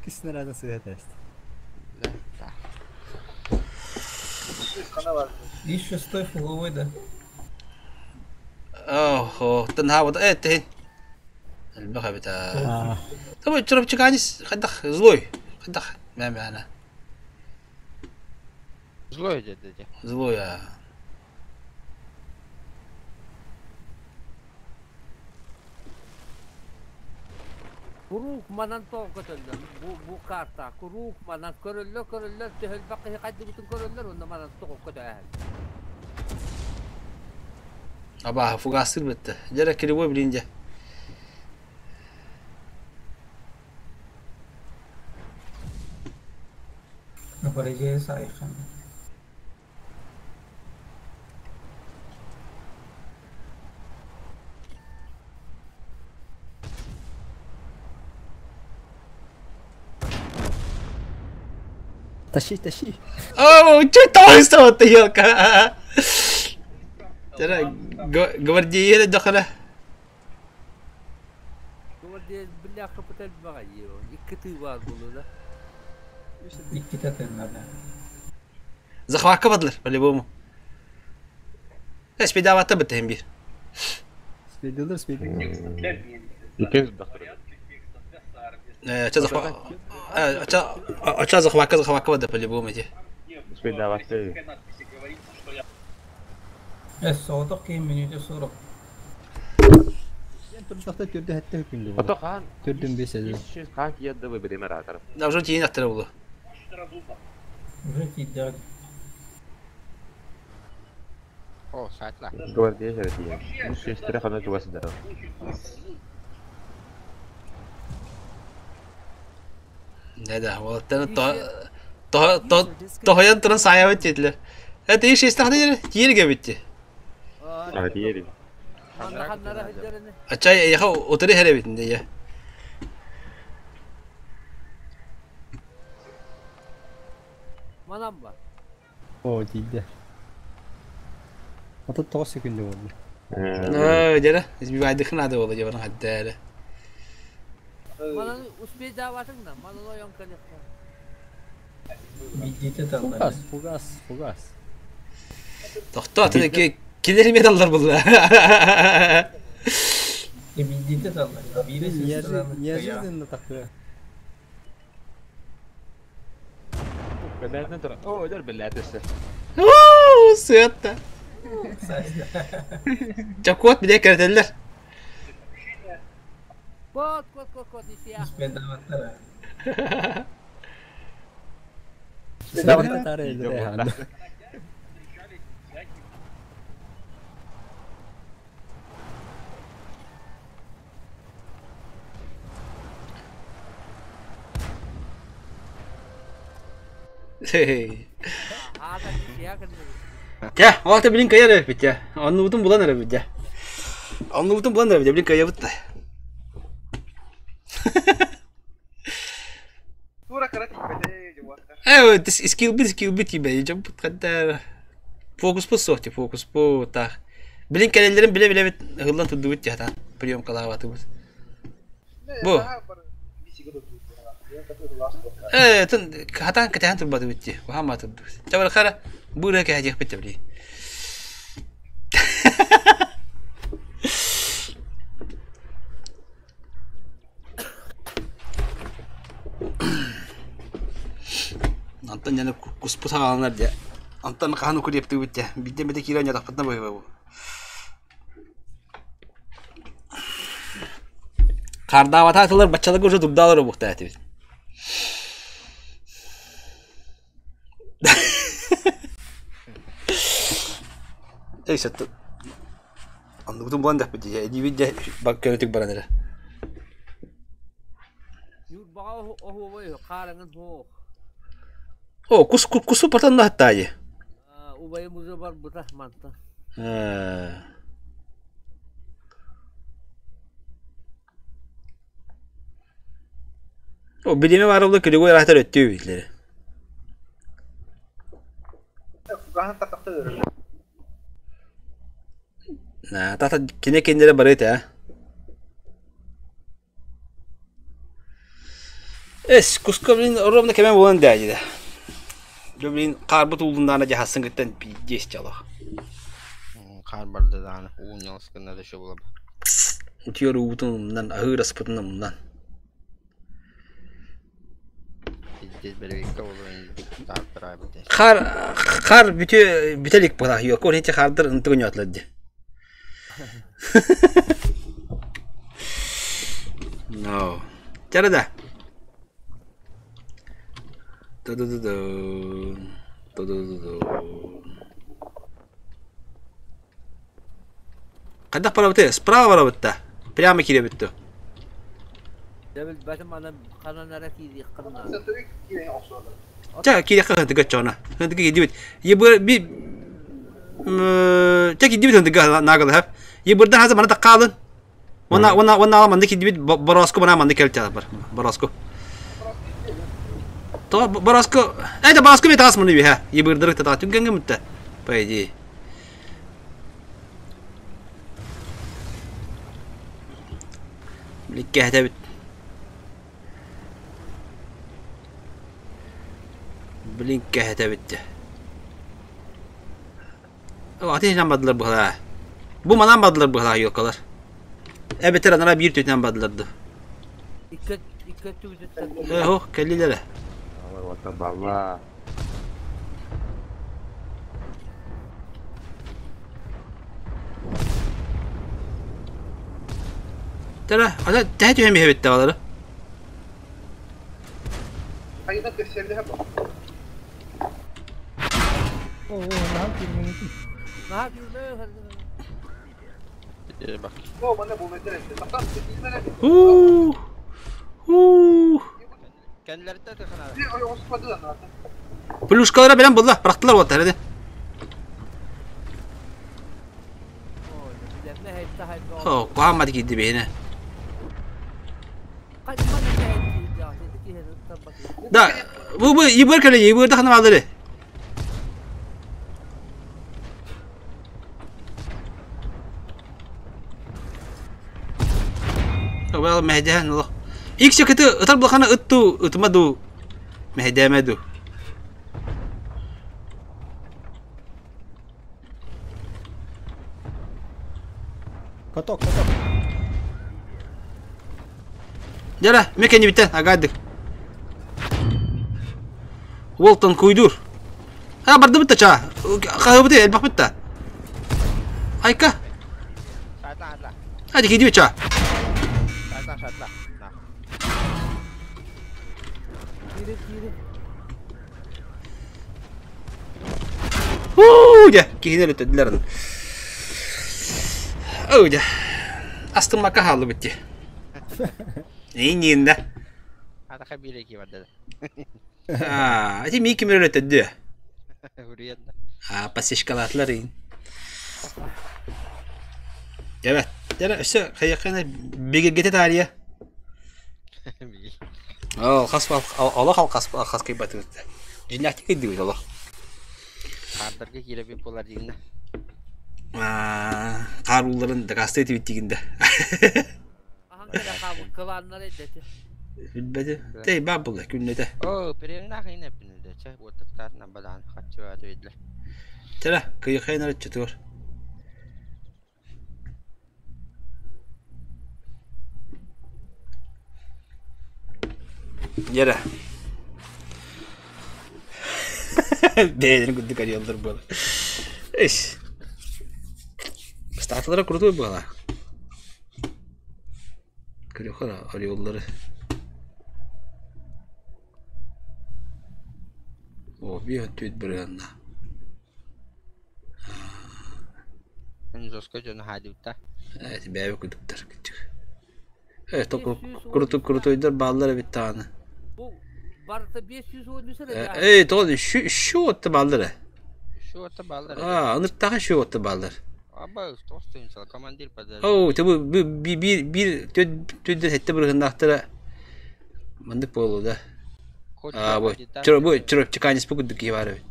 Киснер сыгаты. И шестой фуловой да. Охо, тынха вот это. البخ بتاع طب تشرب تشكانيس خدخ злой خدخ ما معنا Злой деді. злой а Курук манан тоқ көтөллөр. Бу бу карта курук манан көрөллөр көрөллөр төһөл бакы кайды бүтүн көрөллөр онда манан тоқ көтө. Аба фугасыр бітті. Жара кривой блинде. Напарежее сайхан. Тащи, тащи. О, что там стало ты елка? Жара гвардия дохала. Гвардия билля капитал багай. Икки тыы бар булу да. Икки татыннар. Захватка бадлар по-любому. Эс бедавата бітті бир. Спидилер, спидилер. Иккен доктор. Ча захват. Ча ча захватка захватка бадлар по-любому эти. Спидаваты. Эс сооток кийин минуте 40. Турдахта түрдө хэтте хүндү. Ото хан. Түрдүн бес эди. Хан киядды выберем оратор. Да уже тиин аттыры булу. Уже тииддәг. О, сайтла. Гвардия жеретия. Бу шестере хана жуасыдар. Да да, вот то то то то туран сая бит Это иш истахны тиерге битти. А тиери. Ача яха отыры хере битинде я. Манан бар. О, тиидде. Ата 9 секунда болду. Э, жара, избивайды надо было жабан хаддары. Манан успей даватың да, манан оян калек. Биддите таллар. Фугас, фугас, фугас. Тохто, ты килер медаллар булды. Биддите таллар. Бире Неожиданно такое. Бәләтне тора. О, дер бәләтесе. Уу, сыатта. Чакот биле керделер. Кот, кот, кот, кот, исия. Спидаваттар. Сыгата тары эле. Чэ, ол ата билин кыайар эбиппит дьэ. Оннубутун булан эрэбит дьэ. Оннубутун булан эрэбит дьэ, билин кыайабыт да. Тура кыра тиийбэтэ дьуоттар. Э, скиллбит скиллбит тиийбэт дьоммут ханта фокуспут суох ти фокуспут таах. Билин кэлэллэрин билэ-билэбит ыһыллан турдубут дьэ хатаан приемкалаабатыбыт. Бу. Э, тын хатаан кэтэһэн турбатыбыт дии. Куһаан турдубут. Чэ барахара бу ырыа кэһэтиэхпит да билии. Антон дьэ куспут хааланар дьэ. Антон хаһан укуриэптыыбыт дьэ. Биирдэ эмэтэ киирэн дьатахпытына быһыба бу. Хардаабатаатылар баччаларга уже дурдаалар обуохтаа этибит. Эй, сатты. Оннугутун булан дэхпит дии. Эдиибит дьэ көнөтүк баран эрэ. Ньурбаҕа оһуобай хаарыҥын суох. О, кус кусу потон наһаттаайы. Убайым уже барбыта мантан. О, билими баар буолла күлүгү ыраатар өттүү билэр. Кугаһын тахта өрөр. На, тата кине кинилere барыт ээ. Эс, куска блин ровно кэмэ буолан дээдьидэ. Дьэ блин хаарбыт уулуннаана дьаһассын кыттан пиздец чалах. Хаар барда даҕаны уу ньалыс гынна да шо буолаба. Утуйар уубутун умнан, аһыыр аспытын умнан. Пиздец бэрэбиккэ олорон таартараабыт. Хаар хаар бүтү бүтэ илик буолаа. Йоко ити хаардыр ынтыгын ньотлар ди. No. Чара да. Ту-ду-ду-ду. Ту-ду-ду-ду. Хайдах барабыты? Справа барабыт да. Прямо киирэбит дуу? Дьэ билбэтим аны ханан эрэ киириэххин наада. Чэ, киириэххэ хантыга чоно. Хантыга киирдибит. Ебыр би чэ киирдибит хантыга наагалаһап. Ебырдан хаза мана таккаалын. Уонна уонна уонна манна киирдибит бороску мана манна кэлтэ бар. Бороску. То бороску. Это бороску ми таас муну биһэ. Ебырдырык та түггәнгә мүттә. По идее. Биликкэһэтэбит. Билиҥкэһэтэбит дьэ. Атын иһинэн бардылар быһалаа. Бу манан бардылар быһалаа ёлкалар. Эбэтэр анараа биир түтүнэн бардылар дуу. Икки икки өттүбүтүттэн Э, ох, кэллилэр. Балла. Тэра, ана тэһэ түһэн биһэбит балары. Хайда көсөрдө бу. Оо, наһаа күүрмэҥитин. Наһаа күүрмэ Бak. О, мана бу метр. Тахтан тииймene. Уу. Уу. Kendileri de tıkın abi. Bir oy osmadı da zaten. Плюшкалара белән булла, бырахтылар вот әле. Билэммэ хайта хайта. О, куһааммат киирди биһине. Кадьман хайта. Да, бу бу ибыр кэлэ, ибырда хана баалары. Well, мэһэдэһэн олох. Икс кыты ытар булахана ытту, ытыма ду. Мэһэдээмэ ду. Каток, каток. Дьара, ме кэннибиттэн агаадык. Уолтан куйдур. А, бардыбыт та чаа. Хаһыбыты элбэхпит та. Айка. Şartla şartla. Hadi gidiyor чаа. Şartla şartla. На. Киири киири. Huu, дьэ, киһини өлөттөдүлэр. Оо, дьэ. Астыммакка хааллыбыт дии. Иинниин да. Атака бир эки бар dedi. Аа, ити мии ким өрөтөддү? Уруйан да. Аа, пасечкалаатылар иин. Дьэ, дьэ, өссө хайыаххына бигиргэтэ таарыйа. Ол хас олох алхас алхас кыйбатыбыт. Дьиннээхтик кыйдыбыт олох. Хаардарга киирэбит буолар диигинэ. Аа, хаар уулларын дакаастыы этибит диигин да. Ахан кэлэ хаалбыт кылааннар эйдэти. Билбэти. Тэй баар буолла күннэтэ. Оо, переннаах иин эппинэ чэ, уоттактаатына бадаан хаччыбааты бидлер. Чэ, кыйыхайын арыччытыгар. Дьэрэ. Бэйэлэрин курдук арыйаллар буолар. Эс. Статулара крутой буола. Көрүөххэ ореоллары. О, биир өттүбүт бырыһанна. Жестко дьону хаадьыбыта. Ээ, бэйэбит курдуктар кырдьык. Э, курутуйдар бааллар эбит даҕаны. Бу барыта 513 эрэ. Эй, тоҕо счётта бааллар ээ. Счётта бааллар. Аа, ыныртааҕы счётта бааллар. Аба, тоҕус командир подарил. Оо, те бу биир биир төрдө сэттэ бырыһыннаахтара маннык буолуо да. Аа, бу бу чурапчыканец бу курдук киһи баар эбит.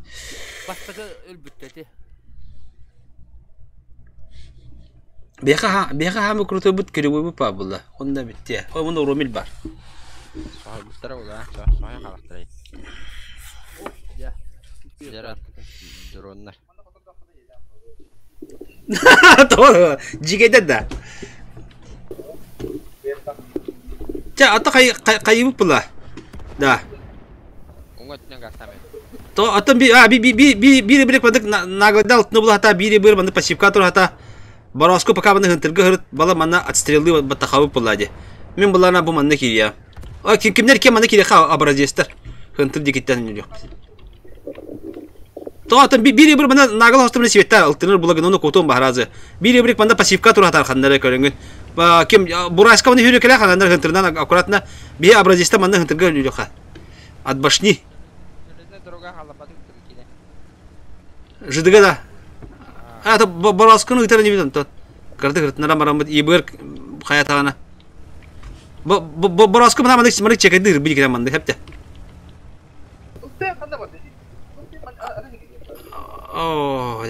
Бастакы өлбүттэ Биһиэхэ биһиэхэ хаамы крутойбут кривойбут баар буолла. Онно бүттэ. Ой, муну Ромиль бар. Соһуйбуттара буолла. Соһуйан хаалахтарай. Дроннар. Тоҕо дьигэйдэр да. Чэ, ата хайыбыт була. Да. То атын би а би би би би биир бирик бандык наглайдал тны булата биир бир бандык пассивка турата Бороску пока баны хынтырга хырыт бала манна отстрелы баттахабы була ди. Мин булана бу манна кирия. А ким кимнер ким манна кирия ха образецтер. Хынтыр дикиттен нүлүк. То атын биир бир мана нагал хостумны света алтыныр булагын оны кутун бахаразы. Биир бир манда пассивка туратар ханнары көрүнгүн. Ким Бурайска маны хүрүкеле ханнар хынтырдан аккуратно бии образецта манна хынтырга нүлүк ха. От башни. Жидыга да. А, то Бороскуну ыытар инибит онтон. Кырды кыртынара мараммыт ибыр хаятаҕына. Бороску мына маннык маннык чекайдыыр били маннык хепте. Оо,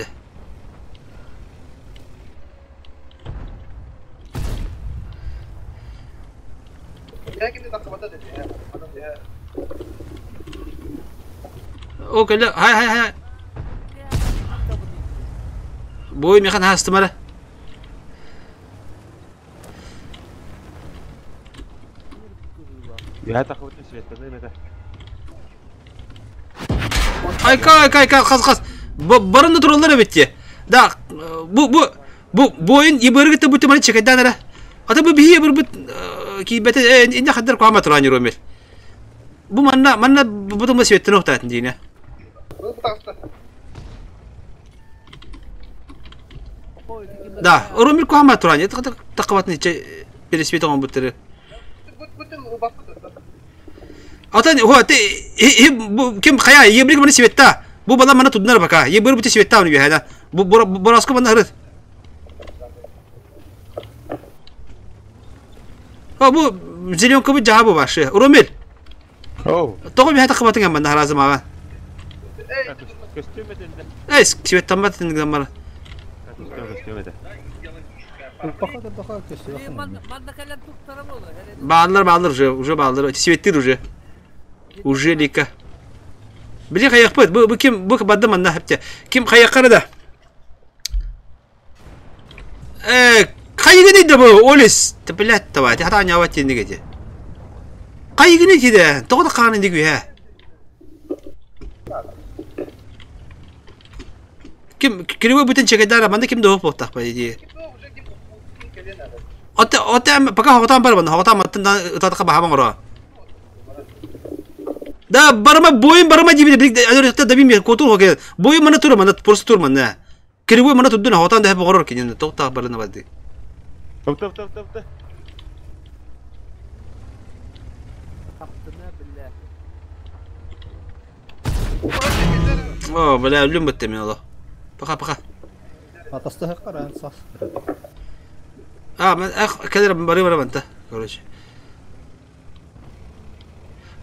О, кэллэ. Хай, хай, хай. Бой механ хаастымара. Я тахыбытын светланы мета. Айка, айка, айка, хас, хас. Барын да тураллар эбит Да, бу, бу, бу, бойын ебыргыты бу тыманы чекайдан эрэ. Ата бу биһи ебырбыт киибэтэ инне хаддар куама туран юромел. Бу манна, манна бу тымы светтен охтаатын диine. Да, Ромил куама туран, тақыбатын иче пересвет оҥорбуттары. Атын хо те ким хайа ебрик маны светта. Бу бала мана туднар бака. Ебр бути светта уну бихайда. Бу бораско мана хырыт. О бу зеленка бу жаха бу башы. Ромил. Оу. Тоҕо биһэ тахыбатын манна харазы мага. Көстүм этинде. Эй, светтаммат тингаммар. Көстүм этэ. Бааллар, бааллар уже, уже бааллар. Светтир уже. Уже лика. Били хайахпыт, бу, бу ким, бу бадды манна хепте. Ким хайахкары да? Э, хайыгыны да бу, олис. Ты, блядь, давай, ты хата няват тендиге те. Хайыгыны тиде, тоҕо да хааны дигү хэ. Ким, кривой бүтін чекайдара, манда ким да хоп по идее. Оте, оте, пока хоготан бар, хоготан маттын ытатка бахаман ора. Да, барма бойын барма дибиде, бик адыр дабим котур хоке. Бойын мана тур мана просто тур мана. Кривой мана турдун хоготан да богорор кинен токта барына барды. Топ топ топ топ топ. О, бля, өллүм бытта мен оло. Пока, пока. Атастаһыккар аан сас. А, мен эх, кэлэр бары бары манта, короче.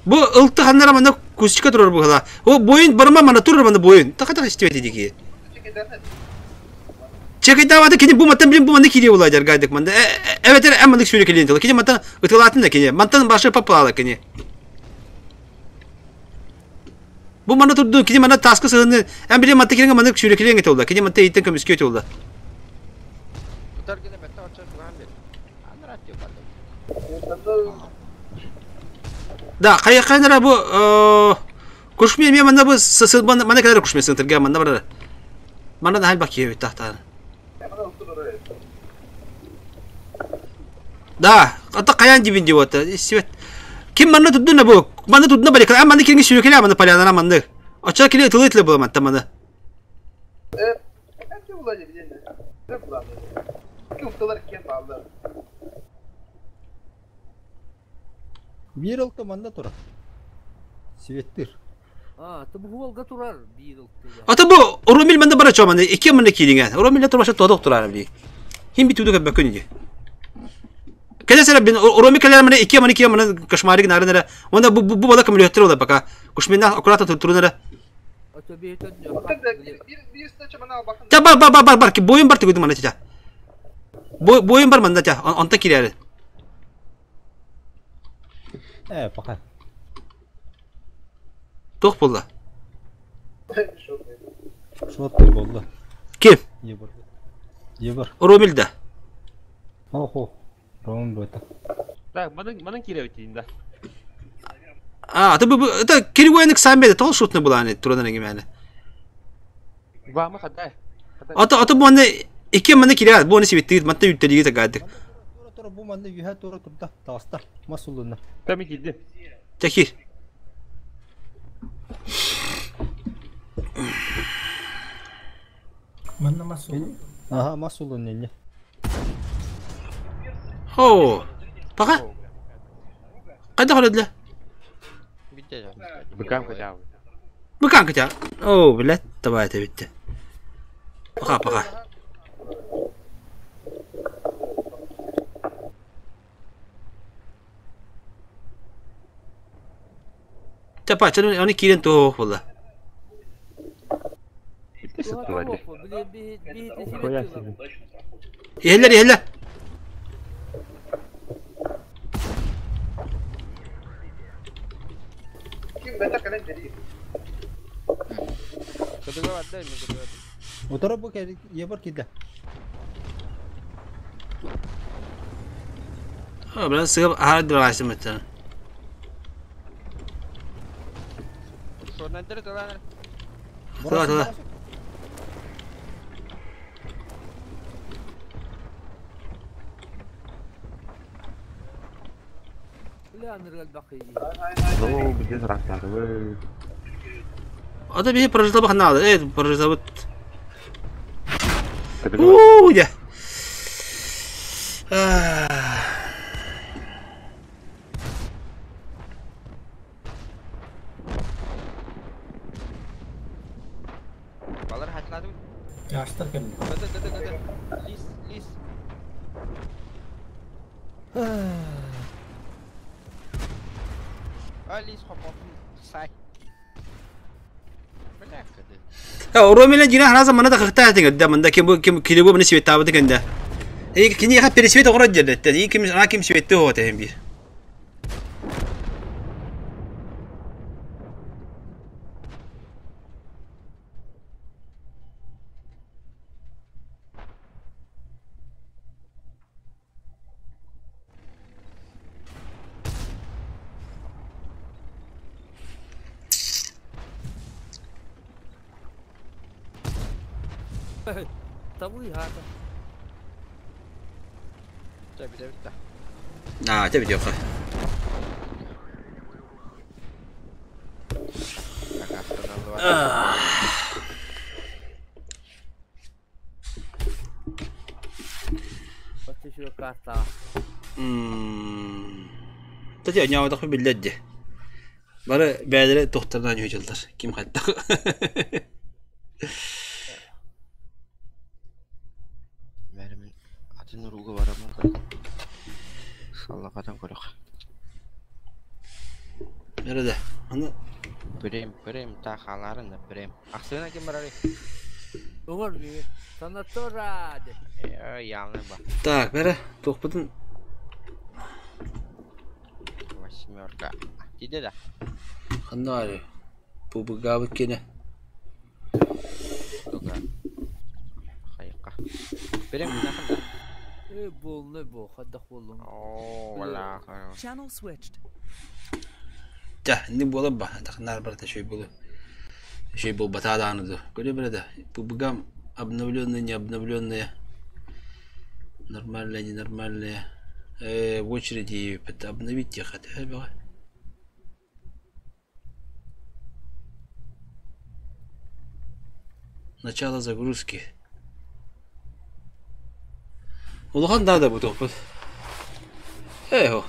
Бу ылты ханнара манна кустика турар быһыла. О, бойын барма манна турар манна бойын. Така-така истибэт дики. Чекайдаабата кини бу мантан билин бу манна кириэ була жаргайдык манда. Эбэтэр эн маннык сүүрэ кэлиэн тыла. Кини мантан ытылаатын да кини. Мантан башы паппалаала кини. Бу манна турду кини манна тааска сыһынны. Эн билин манта кириҥэ маннык сүүрэ кэлиэн этэ Кини манта иттен көмүскүө этэ улла. Тутар гына бэтте оччо сугаан бер. Анара тио барды. Да, хайа хайнара бу кушме мен манна бу сысы манна кэлэр кушме сынтырга манна барар. Манна да бак киһи тахтаан. Да, ата каян дибин дип ота. Свет. Ким манна туддуна бу? Манна туддуна барик. А манна кирги сүйөкеле манна полянана манна. Оча кили тылы тылы була манта манна. Биир ылты манна турар. Светтир. А, ты бу хуолга турар биир ылты. Ата бу Ромил манна бара чоманы икки манна кириңе. Ромил турбаша тодок турар били. Хим бит туду бөкөн иди. Кэлэ сера бин Ромил кэлэр мана икки мана кие мана кошмарик нарынара. Онда бу бу бала кымлөттөр ола пока. Кушмина аккуратно турунара. Ото бии төннө. Та бар бар бар бар бар бойын бар тегүдү мана ча. Бойын бар манда ча. Онта кирәре. Э, пока. Тох булла. Шоттыр болду. Ким? Ебір. Ебір. Ромил да. Охо. Ром бөтө. Так, манан манан кире битин да. А, это бу это киргуэник самбеде тол шутны буланы турадан эге Вама хадай. Ата ата бу аны икки маны кирә, бу аны сибиттигит, матта үттелиги тагадык. Тура тура бу манна юһа тура турда. Тааста. Масулунна. Тами килди. Чакир. Манна масул. Ага, масулунна не. О, пока. Кайда холодла? Битте. Быкам хотя бы. Быкан кытя. О, блядь, давай это битте. Пока, пока. Тапа, чаны аны кирен то болла. Битте сыттыла ди. Били бии Хуя бии себе. Иһэллэр, иһэллэр. Кыдыга барды, мен кыдыга. Утара бу кел ебір килде. О, блядь, сыгып ахар дурасым это. Шорнандыр тыланыр. Тыла, тыла. Бля, ныргал бакый. Ну, где растары. Ата бии прожитал бахнада. Э, прожитал бут. У, я. Балар хатлады. Яштар келди. Кыды, кыды, кыды. Лис, лис. А, лис хопотун сай. Бля, кыды. Ромила жина храза мана да хахта тинг да манда кем бу кем килебу мана свет табы дегенде. Эй кини ха пересвет огород жердетте. И ким ана ким светте хо тем бир. Табуй хата. Ча, бите, бите. А, тебе дёха. Бачы шура карта. Тати анява тахы билләдде. Бары бәдәре тохтардан юҗылдар. Ким хатта. Бәрімін атын уруга барамын көрөх. Саллақатан көрөх. Nerede? Аны Прем, прем, та халарын да прем. Ахсына ким барары? Оңор би. Санатора де. Э, явно ба. Так, бәрі туохпутун Восьмерка. Тиде да. ханна бары. Пубыгабыт кене. Туга. Хайка. Прем, наханда. Э, болны бу, хаддах болун. О, вала. Channel switched. Тя, не буола ба, тахнар барта шөй болу. Шөй бол батадааны ду. Көрө бере Пубыгам обновленные, не обновленные. Нормальные, ненормальные. В очереди обновить их хотя бы. Начало загрузки. Улахан да да бу тохпут. Э,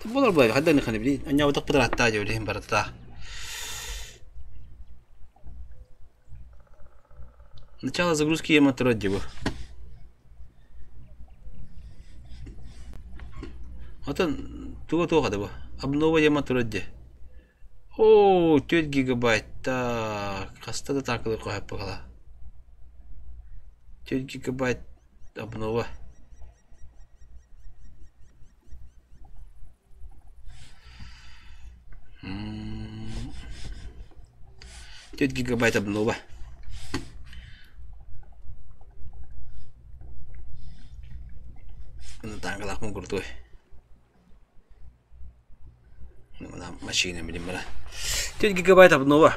Болар булай, хаддан ханы били. Аня утак пытар атта жөли барата. Начало загрузки ема турат дебу. Отон туга туга дебу. Обнова ема турат де. О, 4 гигабайт. Так, хаста да такылы кояп бакала. 4 гигабайт обнова. 4 гигабайт обнова. Ну тангалах мун крутой. Ну машина билим бара. 4 гигабайт обнова.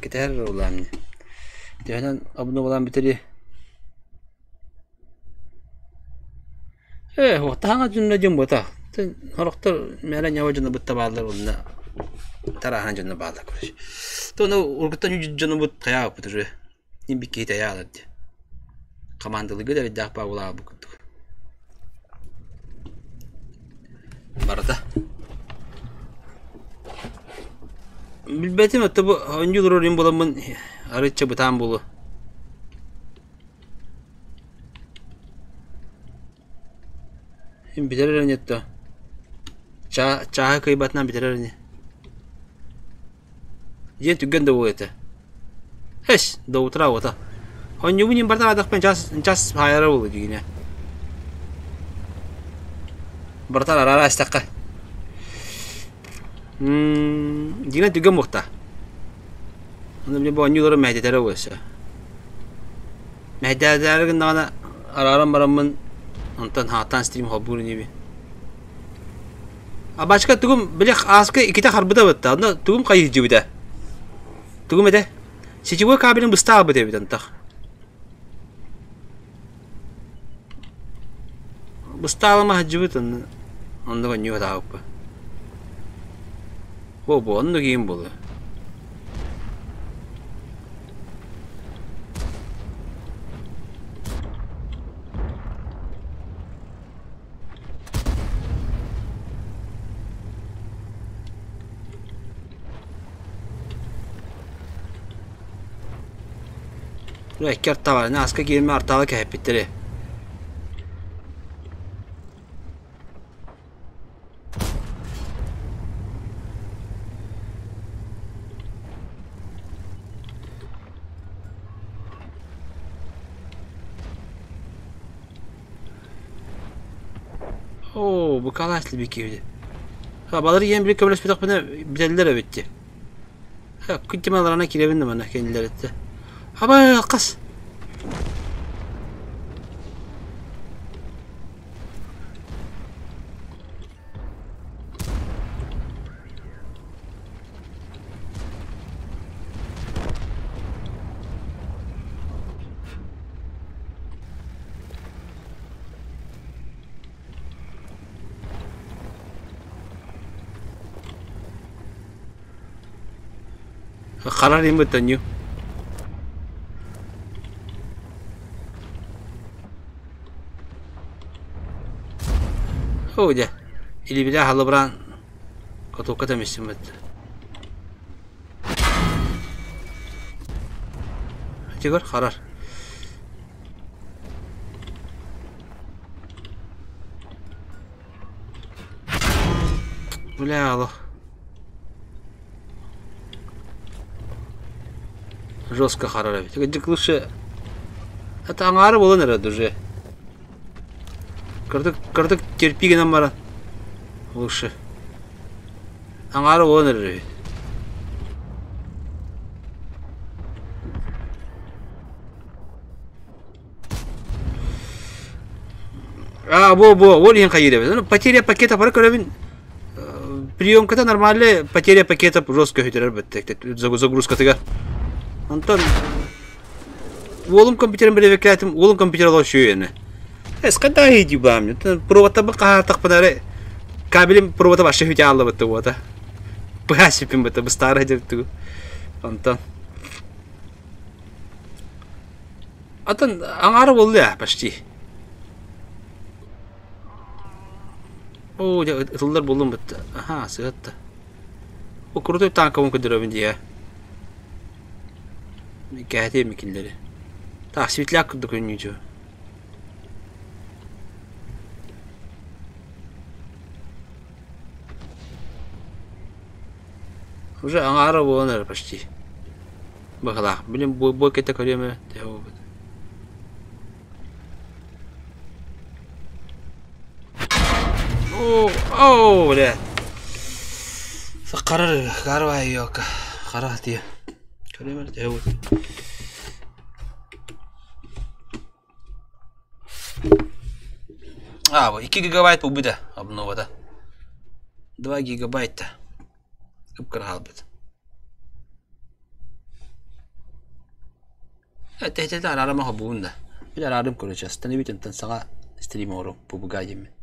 Кетер улам. Дәнән обновалан битери. Э, вақтаңа жүнне жын бота. Тен хорохтор мәрә нява жына бутта баалар онна. Тарахан жына баалар короче. То ну ургуттан жү жына бут кая бутыр. Ним бикки тая алат. Командалы гөдә дәх ба була бу куттук. Барата. Билбетим атты бу онжу ролин боламын арыча бутан болу. Им битерер нетто. Ча чаha кыйбатынан битерер не. Ден түгген да это. Хеш, до утра ота. Онжу барта адак час час хайра болу дигине. Бартар арара астакка. Дигине түгген мукта. Аны биле бу онжулары мәдетере болса. Мәдетере гына арарам барамын Онтон хаатан стрим холбуур ниби. А башка тугум биле аска иките харбыда бытта. Анда тугум кайы жибиде. Тугум эде. Сетевой кабелин быста быта бит антах. Быста алма жибит онда. Онда нюха тааппа. Бо бо онда кийин болу. Икки арта бар. Аска киирме артала кэһэппиттери. О, бу каласли бикивди. Ха, балары ен бир көмөлөс битак бина бителдер битти. Ха, күттемаларына киребин мана кендилер этти. Аба, кас. Харар им бутаню. О, дя. Или бля халыбран. Котока там истимет. Тигр харар. Бля, алло. Жестко харар эбит. Дик лучше... Это аңары болан эрэ уже. Кырдык, кырдык терпи гынан баран. Лучше. Аңары болан эрэ эбит. А, бу, бу, ол иһин хайыыр эбит. Ну, потеря пакета бары көрөбүн. Приемката нормальная, потеря пакета жестко көһүтэрэр бөттек, загрузкатыгар. Онтон уолум компьютерин билэбэккээтим, уолум компьютер олох үчүгэй Эс когда иди бам, проводта бы каһаартахпына эрэ кабелим провода вообще хүтэ ааллыбытты уота. Быһа сиппин бытта быстаары дьэбиттигу. Онтон Атын аҥаара буолла почти. Оо, дьэ ытыллар буоллум бытта. Аха, сыһытта. Бу крутой танкабын көрдөрөбүн дии. Кэһэтиэм кинилэри. Так, светляк курдук өнньүүчү. Уже аҥаара буолан эрэ почти. Быһалаах. Блин, бу бу кэтэ көрүөм ээ. Төһө буолбут. Оо, оо, бля. Харар, карвай ёка. Хара тиэ. Көрүөм эрэ төһө буолбут. А, 2 гигабайт буолбута обновата. 2 гигабайта. Кып-кыра хаалбыт. Тэһитэ араарама хобуун да. Били араарым короче, остановить онтон саҥа стрим оҥору пубуга диэммин.